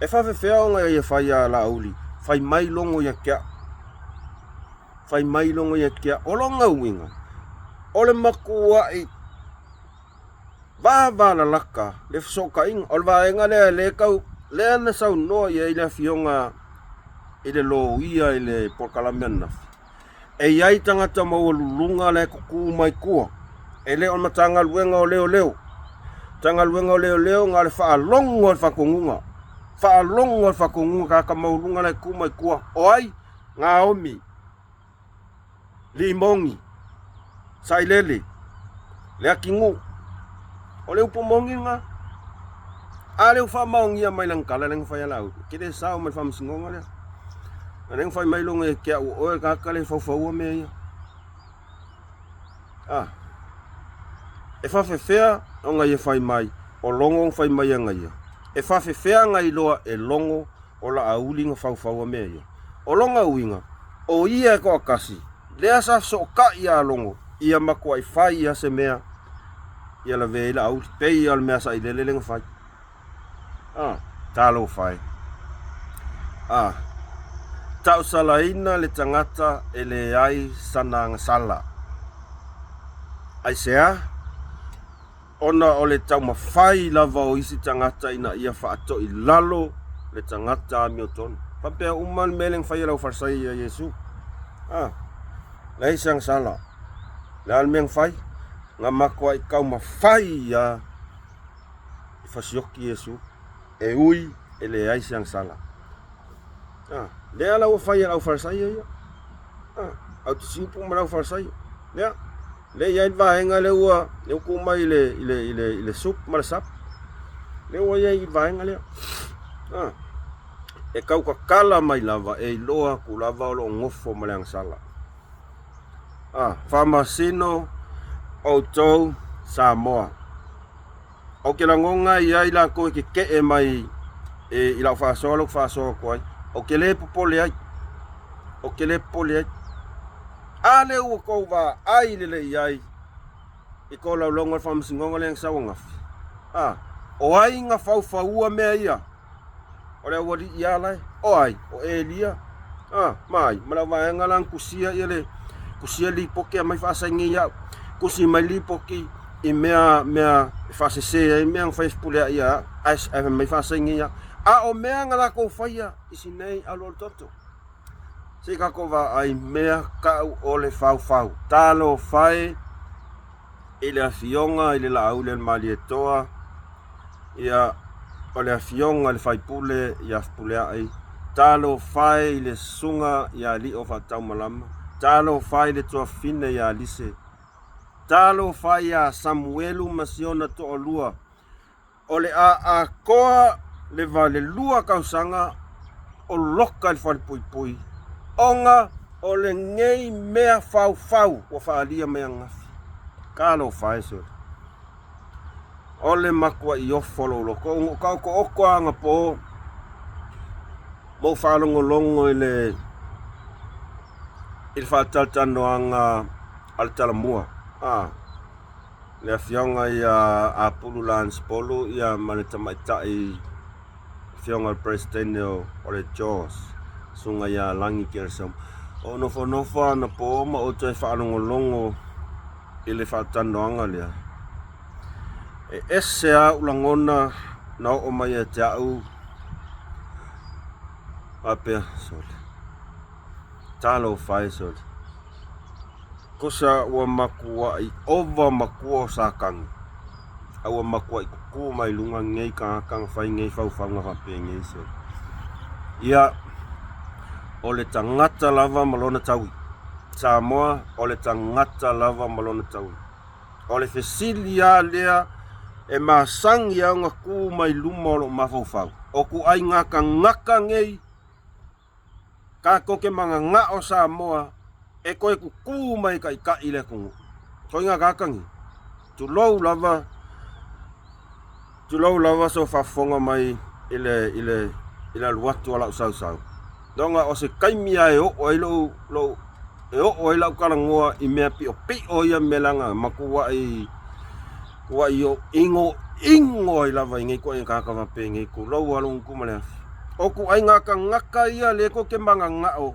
E faafefea ona ia fai ia Laauli, fai mai logo ia te au. Fai mai logo ia te au. O lona uiga, o le matuai vavalalata le fesootaiga. O le vaega lea lea tau, lea na saunoa i ai le afioga. i le loia i le polokalame ananafi, e i ai tagata maualuluga la e tutu mai tua, e le o le Matagaluega o Leoleo. Matagaluega o Leoleo na o le faalogo o le faatonuga, faalogo o le faatonuga tagata maualuluga la e tu mai tua. O ai? Gaomi, Limoni, Sailele, Leatinuu. O le upu moni lena. A lea ua faamaonia mai lana tala lea na fai a Laauli, e te le sao mai le faamasinoga lea. A lea na fai mai loga ia te au o oe le tagata lea e faufaua mea ia. A. E faafefea ona ia fai mai, o Logo na fai mai ana ia. E faafefea ona iloa e Logo o Laauli na faufaua mea ia. O lona uiga, o ia e toatasi, lea sa fesootai ia Logo, ia matuai fai ia se mea ia lavea ai Laauli, pei o le mea sailele lea na fai. A, talofa e. A, tausalaina le tagata e leai sana agasala. Aisea? Ona o le taumafai lava o isi tagata ina ia faatoilalo le tagata amiotonu. Faapea uma le mea lea na fai e le aufalesaio ia Iesu. A, leai se agasala. Le a le mea na fai? Na matuai taumafai ia e fasioki Iesu, e ui e leai se agasala. A, lea la ua fai e le aufalesaio ia. A, au te siupu ma le aufalesaio. Lea. Lea e i ai le vaega lea ua lea ua tuu mai i le i le i le i le sup ma le sap. Lea ua i ai i le vaega lea. A, e tau tatala mai lava e iloa atu lava o lo o nofo ma le agasala. A, faamasino outou Samoa. Ou te lagona e i ai latou e tetee mai e, i lau faasoa lea ou te faasoa atu ai. Ou te le popole ai. Ou te le popole ai. A lea ua tou vaai lelei i ai i tolaulauga o le faamasinoga lea na sau ananafi? A, o ai na faufaua mea ia? O le aualii ia la e. O ai? O Elia. A, ma ai? Ma lau vaega la na tusia ia le tusia lipoti aumai faasaini ia au. Tusi mai lipoti i mea mea e faasese ai mea na fai e Fepuleai ia au. Ae aumai faasaini ia au. A o mea na latou faia i sinei alualu toto. Se i tatou vaai mea tau o le faufau. Talofa e i le afioga i le Laauli a le Malietoa, ia, o le afioga i le faipule ia Fepuleai, talofa e i le susuga ia Alii o Faataumalama, talofa e i le tuafafine ia Alise, talofa ia Samuelu ma si ona toalua, O le a atoa le 82 tausaga o loka i le falepuipui ona o lenei mea faufau ua faaalia mai ananafi. Talofa e sole. O le matuai ofo lou loto. Ona ou taotooto lava anapo ma ou faalogologo i le i le faatalatalanoaga a le Talamua. Ah. Le afioga ia Apulu Lance Polu ia ma le tamaitai afioga o le Peresetene o le JAWS, Susuga ia Lagi Keresoma. O nofonofo anapo ma ou toe faalogologo i le faatalanoaga lea. E ese lava ou lagona na oo mai ia te au faapea, sole, talofa e sole. Tusa ua matuai ova matua o Satani, a ua matuai tutu mai luga nei tagata na fai nei faufauga faapenei se. Ia, o le tagata lava ma lona taui. Samoa, o le tagata lava ma lona taui. O le fesili lava lea e masani ai ona tu mai luma o lou mafaufau, o ituaiga tagata nei Tatou te mananao Samoa e toe tutu mai e taitai i le atunuu. Toiga tagata ni, tulou lava, tulou lava so faafofoga mai i le, i le, i le alu atu a lau sausau. Leaga o se taimi lava e oo ai lou, lou, e oo ai lau talanoa i mea piopio ia mea leaga matuai Ua inoino ai lava i nei ituaiga tagata faapenei, tulou lava lou gutu ma le afi. O ituaiga tagata ia lea tou te mananao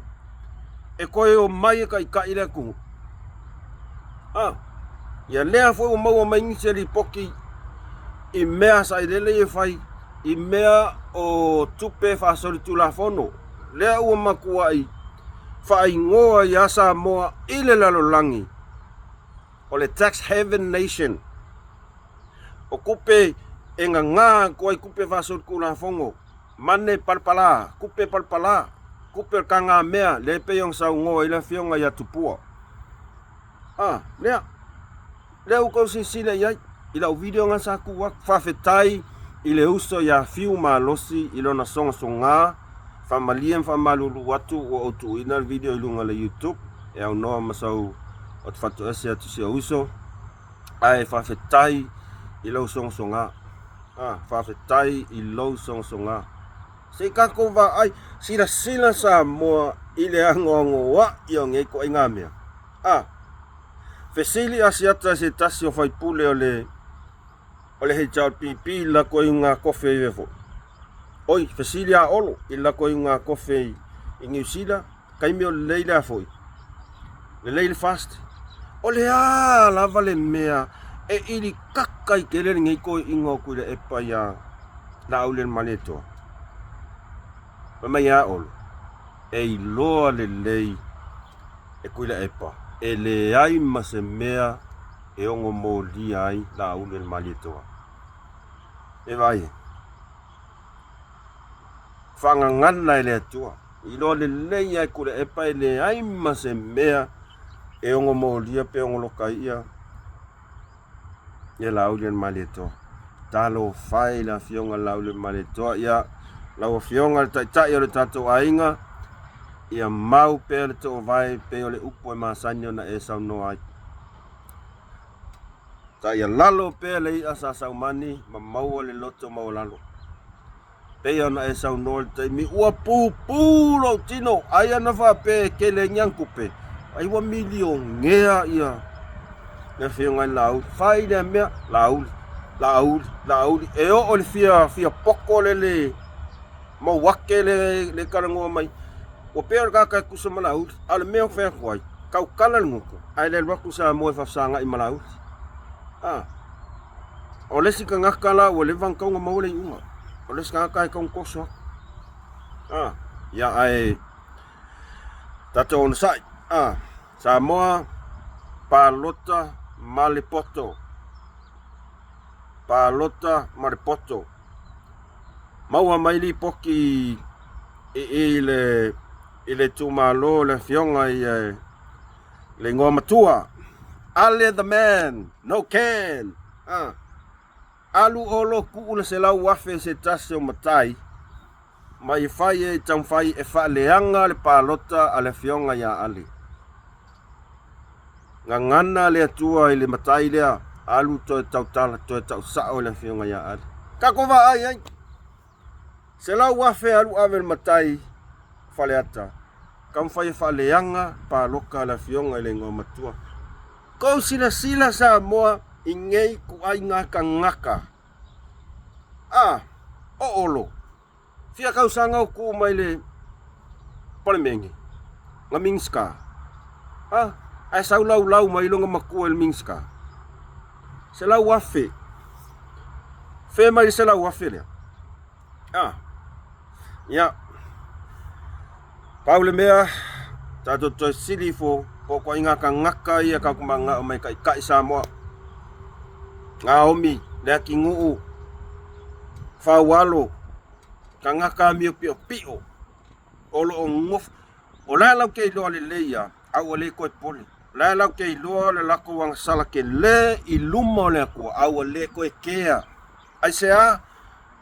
e toe omai e taitai le atunuu. A, ia lea foi ua maua mai nisi e lipoti i mea sailele ia e fai, i mea o tupe faasolitulafono. Lea ua matuai faaigoa ia Samoa i le lalolagi o le Tax Haven Nation. O tupe e gagā atu ai tupe faasolitulafono, mane palapala, tupe palapala, tupe o le tagamea, lea e pei ona saunoa ai le Afioga ia Tupua. A, lea. Lea ua tou silasila i ai i lau video na sa tuu atu. Faafetai i le uso ia Fiu Malosi i lona sogasoga, faamalie ma faamalulu atu ua ou tuuina le video i luga o le YouTube e aunoa ma sau ou te fatoese atu si ou uso. Ae faafetai i lou sogasoga. Ah, faafetai i lou sogasoga. Se i tatou vaai, silasila Samoa i le anoanoai o nei ituaiga mea. Ah, Fesili asiata e se tasi o faipule o le o le HRPP i le latou iuga kofe i foi. Oi, fesili a Olo i le latou iuga kofe i, i Niu Sila, taimi o lelei lea foi. Lelei le fast. O le a lava le mea e ili kaka i tele lenei toeaiina o Tuilaepa ia Laaulialemalietoa. Fai mai a Olo, e iloa lelei e Tuilaepa, e leai ma se mea e ono molia ai Laaulialemalietoa. E vaai e. Faagagana e le Atua. Iloa lelei lava e Tuilaepa e leai ma se mea e ono molia pe ono loka ai ia ia Laaulialemalietoa. Talofa e i le afioga Laaulialemalietoa, ia lau afioga le taitai o le tatou aiga, ia mau pea le toovae pei o le upu e masani ona e saunoa ai. Taialalo pea le i'a sa saumani ma maua le loto maualalo. Pei ona e saunoa i le taimi ua pupū lou tino, ai ana faapea e tele ai ni ana tupe, ai ua milionea ia le afioga i le Laauli. Fai lea mea, Laauli, Laauli, Laauli, e oo i le fia, fia poto le le mauake le, le talanoa mai. Ua pei o le tagata e tusa ma Laauli, a o le mea e fai atu ai, tautala le gutu, ae le alu atu Samoa e faafesagai ma Laauli. Ah. O le isi tagata la ua leva ona tatau ona maua le iuga. O le isi tagata e tatau ona toso atu. Ah, ia ae tatou onosai. Ah, Samoa palota ma le poto. Palota ma le poto. Maua mai lipoti i i le i le itumalo le afioga i le igoa matua Ale the man no can ah. Alu olo tuu le 100,000 se tasi o matai ma i fai e taumafai e faaleaga le palota a le afioga ia Ale. Gagana le Atua i le matai lea, alu toe tautala, toe tausao i le afioga ia Ale. Tatou vaai ai. 100,000 alu ave le matai Faleata, taumafai e faaleaga paloka a le afioga i le igoa matua. Kou silasila Samoa i nei ituaiga tagata. A, o Olo, fia tausaga o tu mai le Palemene, na Minisita. A, ae sau laulau mai lona matua i le Minisita. 100,000. Fea mai le 100,000 lea? Ah. Ia. Pau le mea, tatou toe sili ifo po o ituaiga tagata ia tatou mananao mai taitai Samoa. Gaomi, Leatinuu, Faualo, tagata amio piopio o lo o nofo. O la latou te iloa lelei lava, a ua le toe pole. O la latou te iloa le latou agasala tele i luma o le Atua, a ua le toe kea. Aisea?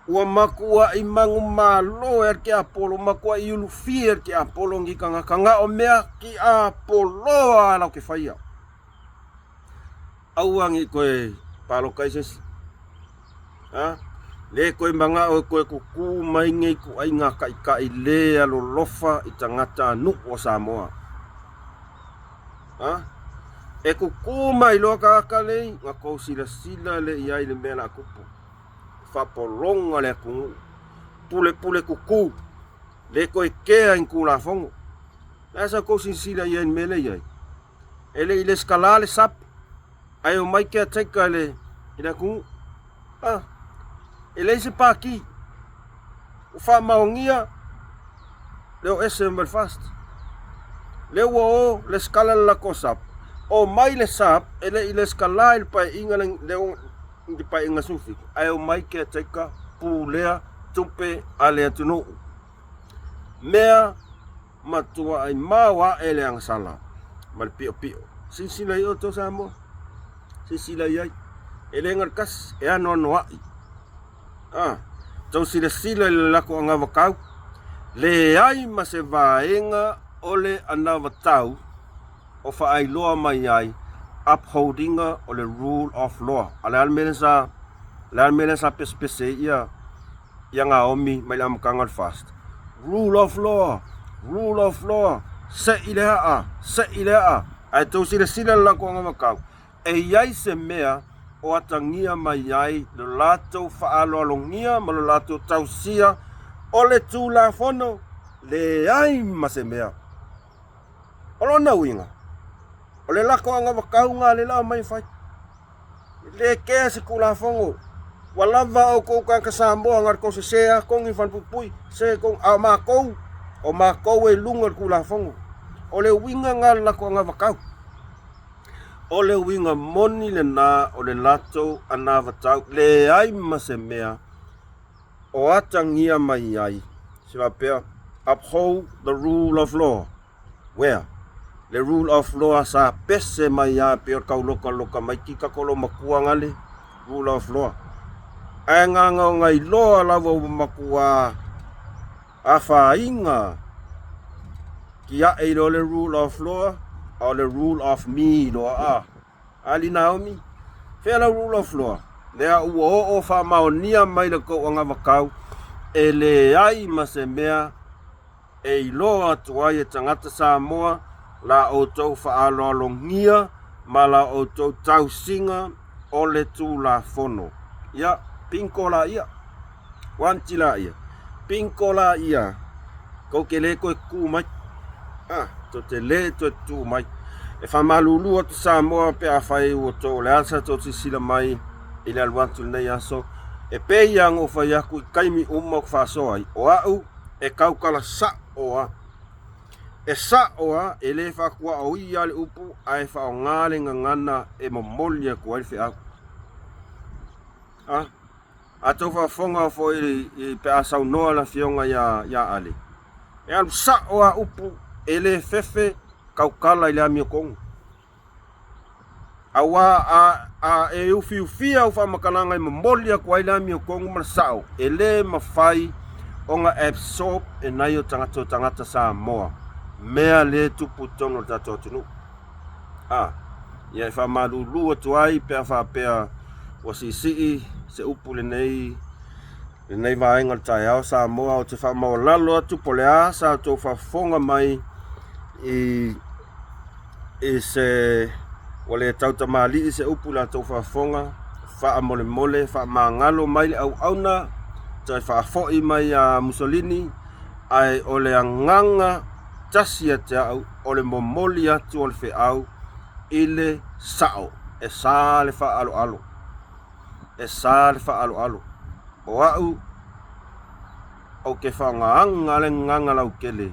Ua matuai manumalo e le tiapolo, matuai ulufia e le tiapolo ni tagata, na o mea tiapoloa latou te faia. Aua ne i toe palota ai se isi. Ha? Le toe manao e toe tutū mai nei ituaiga taitai le alolofa i tagatanuu o Samoa. Ha? E tutū mai loa tagata nei, na tou silasila lea i ai i le mea o le a tupu. Faapologa le atunuu. Pulepule tutū. Le toe kea i ni Tulafono. O le a sa tou silasila i ai i le mea lea e i ai? E le i lesitala le SAP, ae omai caretaker i le, i le atunuu. Ah, e leai se pati. Ua faamaonia Le o ese mai le FAST. Lea ua o lesitala le latou SAP, omai le SAP e le i lesitala i le paeaiga i le paeaiga 17, ae omai caretaker pulea tupe a le atunuu. Mea matuai maoae le agasala ma le piopio. Silasila i ai outou Samoa, silasila i ai. E le gatasi, e anoanoai. A, tou silasila i le latou anavatau, leai ma se vaega o le anavatau o faailoa mai ai upholding-a o le rule of law. A o le a le mea lea sa, o le a le mea lea sa pesepese ai ia, ia Naomi mai le amataga o le FAST? Rule of law, rule of law, sei le aa, sei le aa. Ae tou silasila i le latou anavatau, E i ai se mea o atagia mai ai lo latou faaaloalogia ma lo latou tausia o le Tulafono? Leai ma se mea. O lona uiga, o le lako anavatauga a le la omai e fai. E le kea se Tulafono. Ua lava outou tagata Samoa na o le tou sese lava togi le falepuipui, sese togi, a o matou, o matou e i luga o le Tulafono. O le uiga lena o le lako anavatau. O le uiga moni lena o le latou anavatau, leai ma se mea o atagia mai ai se faapea, uphold the rule of law. Where? Le rule of law sa pese mai a pei o le taulokaloka mai ki tatou loomatua gale rule of law. Ae gagaogailoa lava ua matua Afaina kiaʻe i loa le rule of law, a o le rule of me loa a. Ali Naomi, fea lau rule of law? Lea ua oo faamaonia mai le tou anavatau e leai ma se mea e iloa atu ai e tagata Samoa la outou faaaloalogia ma la outou tausiga o le Tulafono. Ia, bingo laia. Wanti laia, bingo laia, tou te le toe tutu mai. Ah, tou te le toe tutu mai. E faamalulu atu Samoa pe afai ua tou o le a sa tou silasila mai i le alu atu i lenei aso. E pei lava ona ou fai atu i taimi uma ou te faasoa ai, o au e tautala sa'o lava. E sa'o lava, e le faatuaoia le upu ae faaaoga le gagana e momoli atu ai le feau. Ah. A tou faafofoga foi pe a saunoa le afioga ia Ale, e alu sa'o a upu, e le fefe tautala i le amiotonu. Auā a e ufiufia au faamatalaga e momoli atu ai le amiotonu ma le sa'o, e le mafai ona absorb e nai o tagata o tagata Samoa mea le tupu i totonu o le tatou atunuu. A, ia e faamalulu atu ai pe a faapea ua siisii se upu lenei lenei vaega o le taeao Samoa. Ou te faamaualalo atu po o le a sa outou faafofoga mai i i se ua le tautamalii se upu i la outou faafofoga, faamolemole faamagalo mai le auauna toe faafoi mai ia Mussolini, ae o le agaga tasi ia te au o le momoli atu o le feau i le sa'o, e sa le faaaloalo, e sa le faaaloalo. O a'u ou te faaaogaina le gagana lautele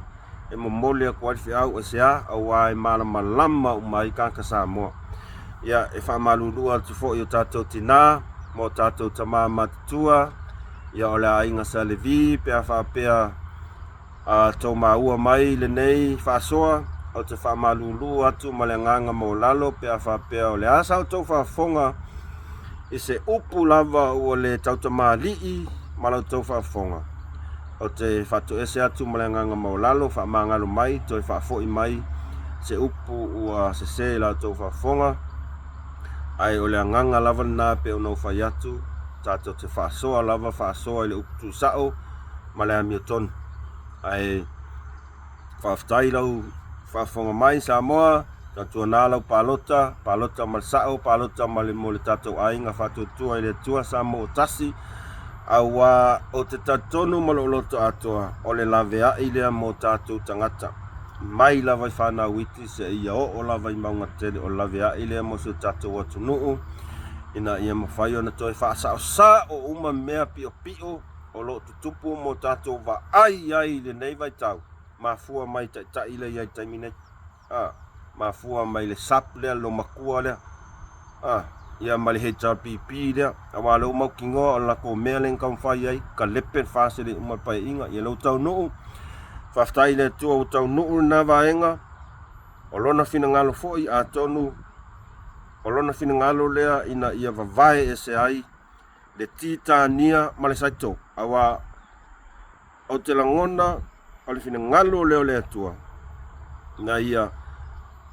e momoli atu ai le feau, aisea? Auā e malamalama uma ai tagata Samoa. Ia, e faamalulu atu foi i o tatou tinā ma o tatou tamā matutua, ia o le aiga Sa Levi pe a faapea A tou maua mai lenei faasoa, ou te faamalulu atu ma le agaga maualalo pe a faapea o le a sa outou faafofoga i se upu lava ua le tautamalii ma la outou faafofoga. Ou te faatoese atu ma le agaga maualalo, faamagalo mai, toe faafoi mai se upu ua sese i la outou faafofoga. Ae o le agaga lava lena pei ona ou fai atu, tatou te faasoa lava, faasoa i le upu tuusao, ma le amiotonu. Ae faafetai lau faafofoga mai Samoa, tautuana lau palota, palota ma le sa'o, palota ma le mo le tatou aiga faatuatua i le Atua Samoa ua tasi, auā ou te talitonu ma lou loto atoa o le laveai lea mo tatou tagata mai lava i fanau iti seia oo lava i mauga tele, o le laveai lea mo si o tatou atunuu ina ia mafai ona toe faasaosao uma mea piopio o lo o tutupu mo tatou vaai ai i lenei vaitau. Mafua mai i taitai lea i ai i le taimi nei. A, mafua mai i le SAP lea, le loomatua lea. A, ia ma le HRPP lea. Aua o lea ua mautinoa o le latou mea lea na taumafai ai, talepe le FAST e le i uma le Paeaiga. Ia lea ua taunuu. Faafetai i le Atua ua taunuu lena vaega. O lona finagalo foi, atonu o lona finagalo lea ina ia vavae ese ai le Titania ma le Saito, aua ou te lagona o le finagalo lea o le Atua ina ia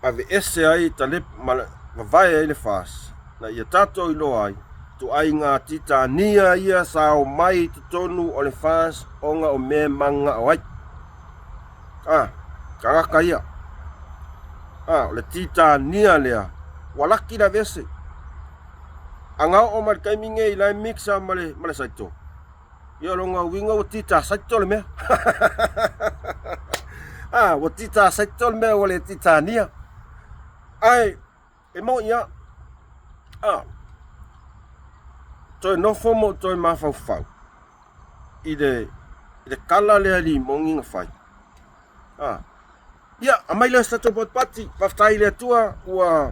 aveese ai tale ma vavae ai le FAST, ina ia tatou iloa ai ituaiga Titania ia sa omai i totonu o le FAST ona o mea e mananao ai. A, tagata ia. A, o le Titania lea ua laki le aveese. A na oo mai le taimi nei la e mix lava ma le, ma le saito. Ia o lona uiga ua tita saito le mea. A, ua tita saito le mea ua le titania. Ae, e moni lava. A, toe nofo ma ou toe mafaufau i le, i le kala lea limoni na fai. A, ia, aumai lea o se tatou patipati. Faafetai i le Atua ua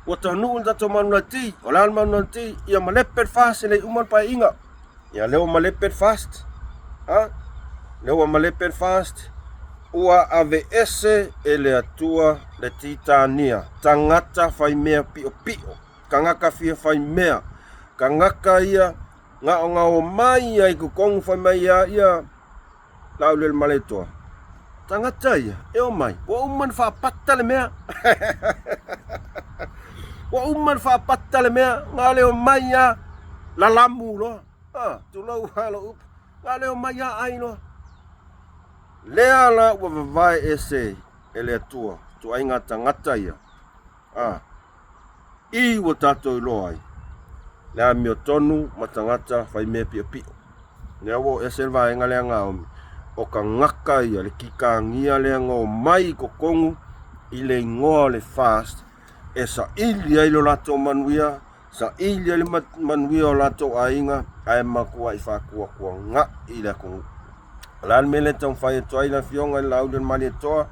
Ua taunuu le tatou manulauti, o le a le manulauti? Ia malepe le FAST e le i uma le Paeaiga. Ia lea ua malepe le FAST. Ha? Lea ua malepe le FAST. Ua aveese e le Atua le Titania, tagata faimea piopio, tagata fia faimea, tagata ia gaogao mai ai i totonu fai mai ia ia Laaulialemalietoa, tagata ia e omai, ua uma ona faapata le mea. Ua uma ona faapata le mea, na o le omai lava lalamu loa. Ah, tulou lava lou upu, na o le omai lava ai loa. Lea la ua vavae ese e le Atua ituaiga tagata ia. A, i ua tatou iloa ai le amiotonu ma tagata faimea piopio. Lea ua oo ese le vaega lea Naomi, o tagata ia, le kikagia lea na omai i totonu i le igoa o le FAST e saili ai lo latou manuia, saili ai le manuia o latou aiga, ae matuai faatuatuanai le atunuu. O le a le mea lea e taumafai atu ai le Afioga i le Laaulialemalietoa?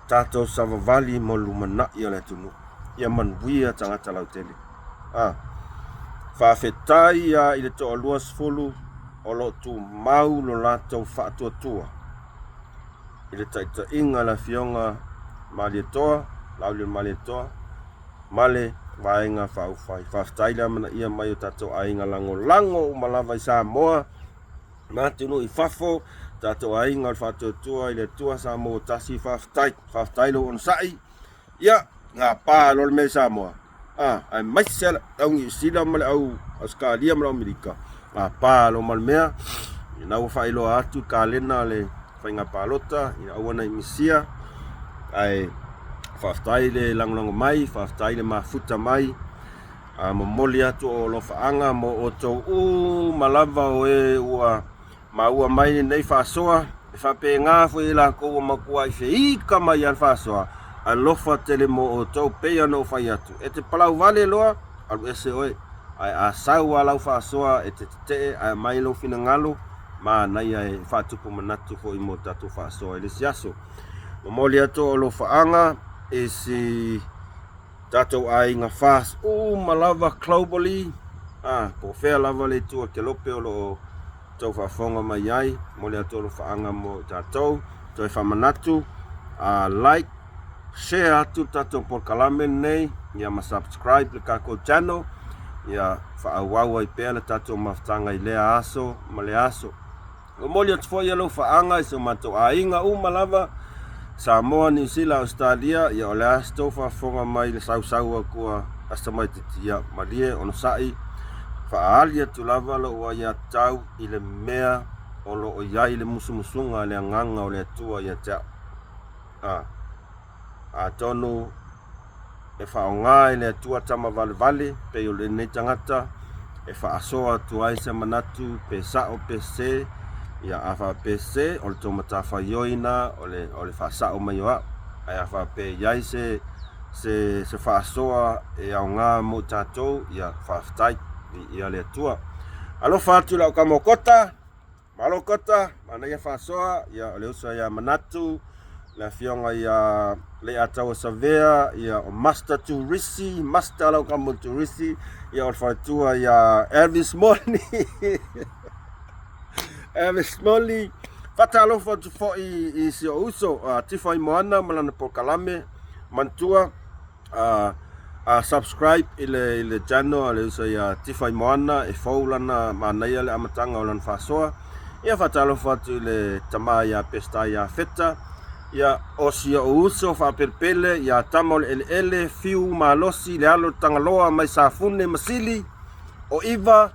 Tatou savavali mo le lumanai o le atunuu. Ia manuia tagata lautele. A. Faafetai lava i le toalua sefulu o lo o tumau lo latou faatuatua i le taitaiga a le Afioga Malietoa, Laaulialemalietoa ma le Vaega Faaupufai. Faafetai le amanaia mai o tatou aiga lagolago uma lava i Samoa. ma atunuu i fafo, tatou aiga o le Faatuatua i le Atua Samoa ua tasi, faafetai, faafetai lou onosai, ia, gapa loa le mea i Samoa, a, aemaise le au Niu Sila ma le au Ausetalia ma le au Amerika, gapa loa ma le mea, ina ua faailoa atu le kalena a le faiga palota, ina aua ne i misia, ae faafetai le lagolago mai, faafetai le mafuta mai, A momoli atu o alofaaga mo outou uma lava o e ua maua mai lenei faasoa, e faapena foi i latou ua matuai feika mai lava le faasoa, alofa tele mo outou, pei ona ou fai atu, e te palau vale loa, alu ese oe, ae a sau lava lau faasoa e te tetee ae aumai lou finagalo, manaia e faatupu manatu foi mo tatou faasoa i le isi aso. Momoli atu o alofaaga i si tatou aiga FAST uma lava globally, a, po o fea lava le itu o le kelope o lo o tou faafofoga mai ai, momoli atu alofaaga mo i tatou, toe faamanatu, a, like, share atu le tatou polokalame lenei, ia ma subscribe le tatou channel, ia faaauau ai pea le tatou mafutaga i lea aso ma lea aso. Momoli atu foi alofaaga i si o matou aiga uma lava, Samoa, Niu Sila, Ausetalia, ia o le a se tou faafofoga mai i le sausau atu a Pastor Maititi, ia malie onosai, faaali atu lava lou aiatatau i le mea o lo o i ai le musumusuga a le Agaga o le Atua ia te au. A. Atonu e faaaoga e le Atua tama valevale pei o lenei tagata e faasoa atu ai se manatu pe sao pe sese, ia a faapea sese o le tou matafaioi na o le, o le faasao mai o au. Ae a faapea e i ai se, se, se faasoa e aoga mo tatou, ia faafetai, viia le Atua. Alofa atu i lau tama o Kota. Malo kota, manaia faasoa, ia o le uso ia Manatu, le afioga ia Leiataua Savea, ia o Master Turisi, Master Laukamo Turisi, ia o le faletua ia Elvis Moni. Elvis Moni. Faatalofa atu foi i si ou uso, a Tifa i Moana ma lana polokalame, manatua subscribe i le, i le channel a le uso ia Tifa i Moana e fou lana manaia le amataga o lana faasoa. Ia faatalofa atu i le tama ia Peseta ia Feta, ia o si ou uso faapelepele ia Tama o le Eleele, Fiu Malosi, le alo o Tagaloa mai Safune ma Sili, o Iva,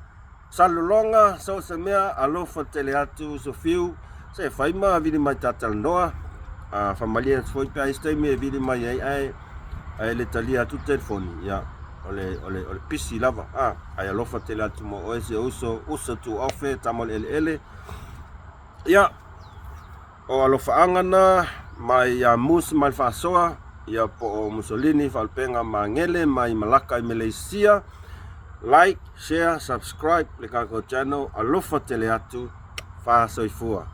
Salelologa, so o se mea, alofa tele atu uso Fiu, se fai ma vili mai ta talanoa, a faamalie atu foi pe a i ai se taimi e vili mai ai ae ae le talia atu le telefoni, ia o le o le o le pisi lava, a ae alofa tele atu mo oe si ou uso, uso tuofe, tama o le eleele. Ia, O alofaaga na mai ia Mus mai le Faasoa, ia po o Mussolini Faalupega Magele mai Malaka i Meleisia. Like, share, subscribe le tatou channel. Alofa tele atu. Faasoifua.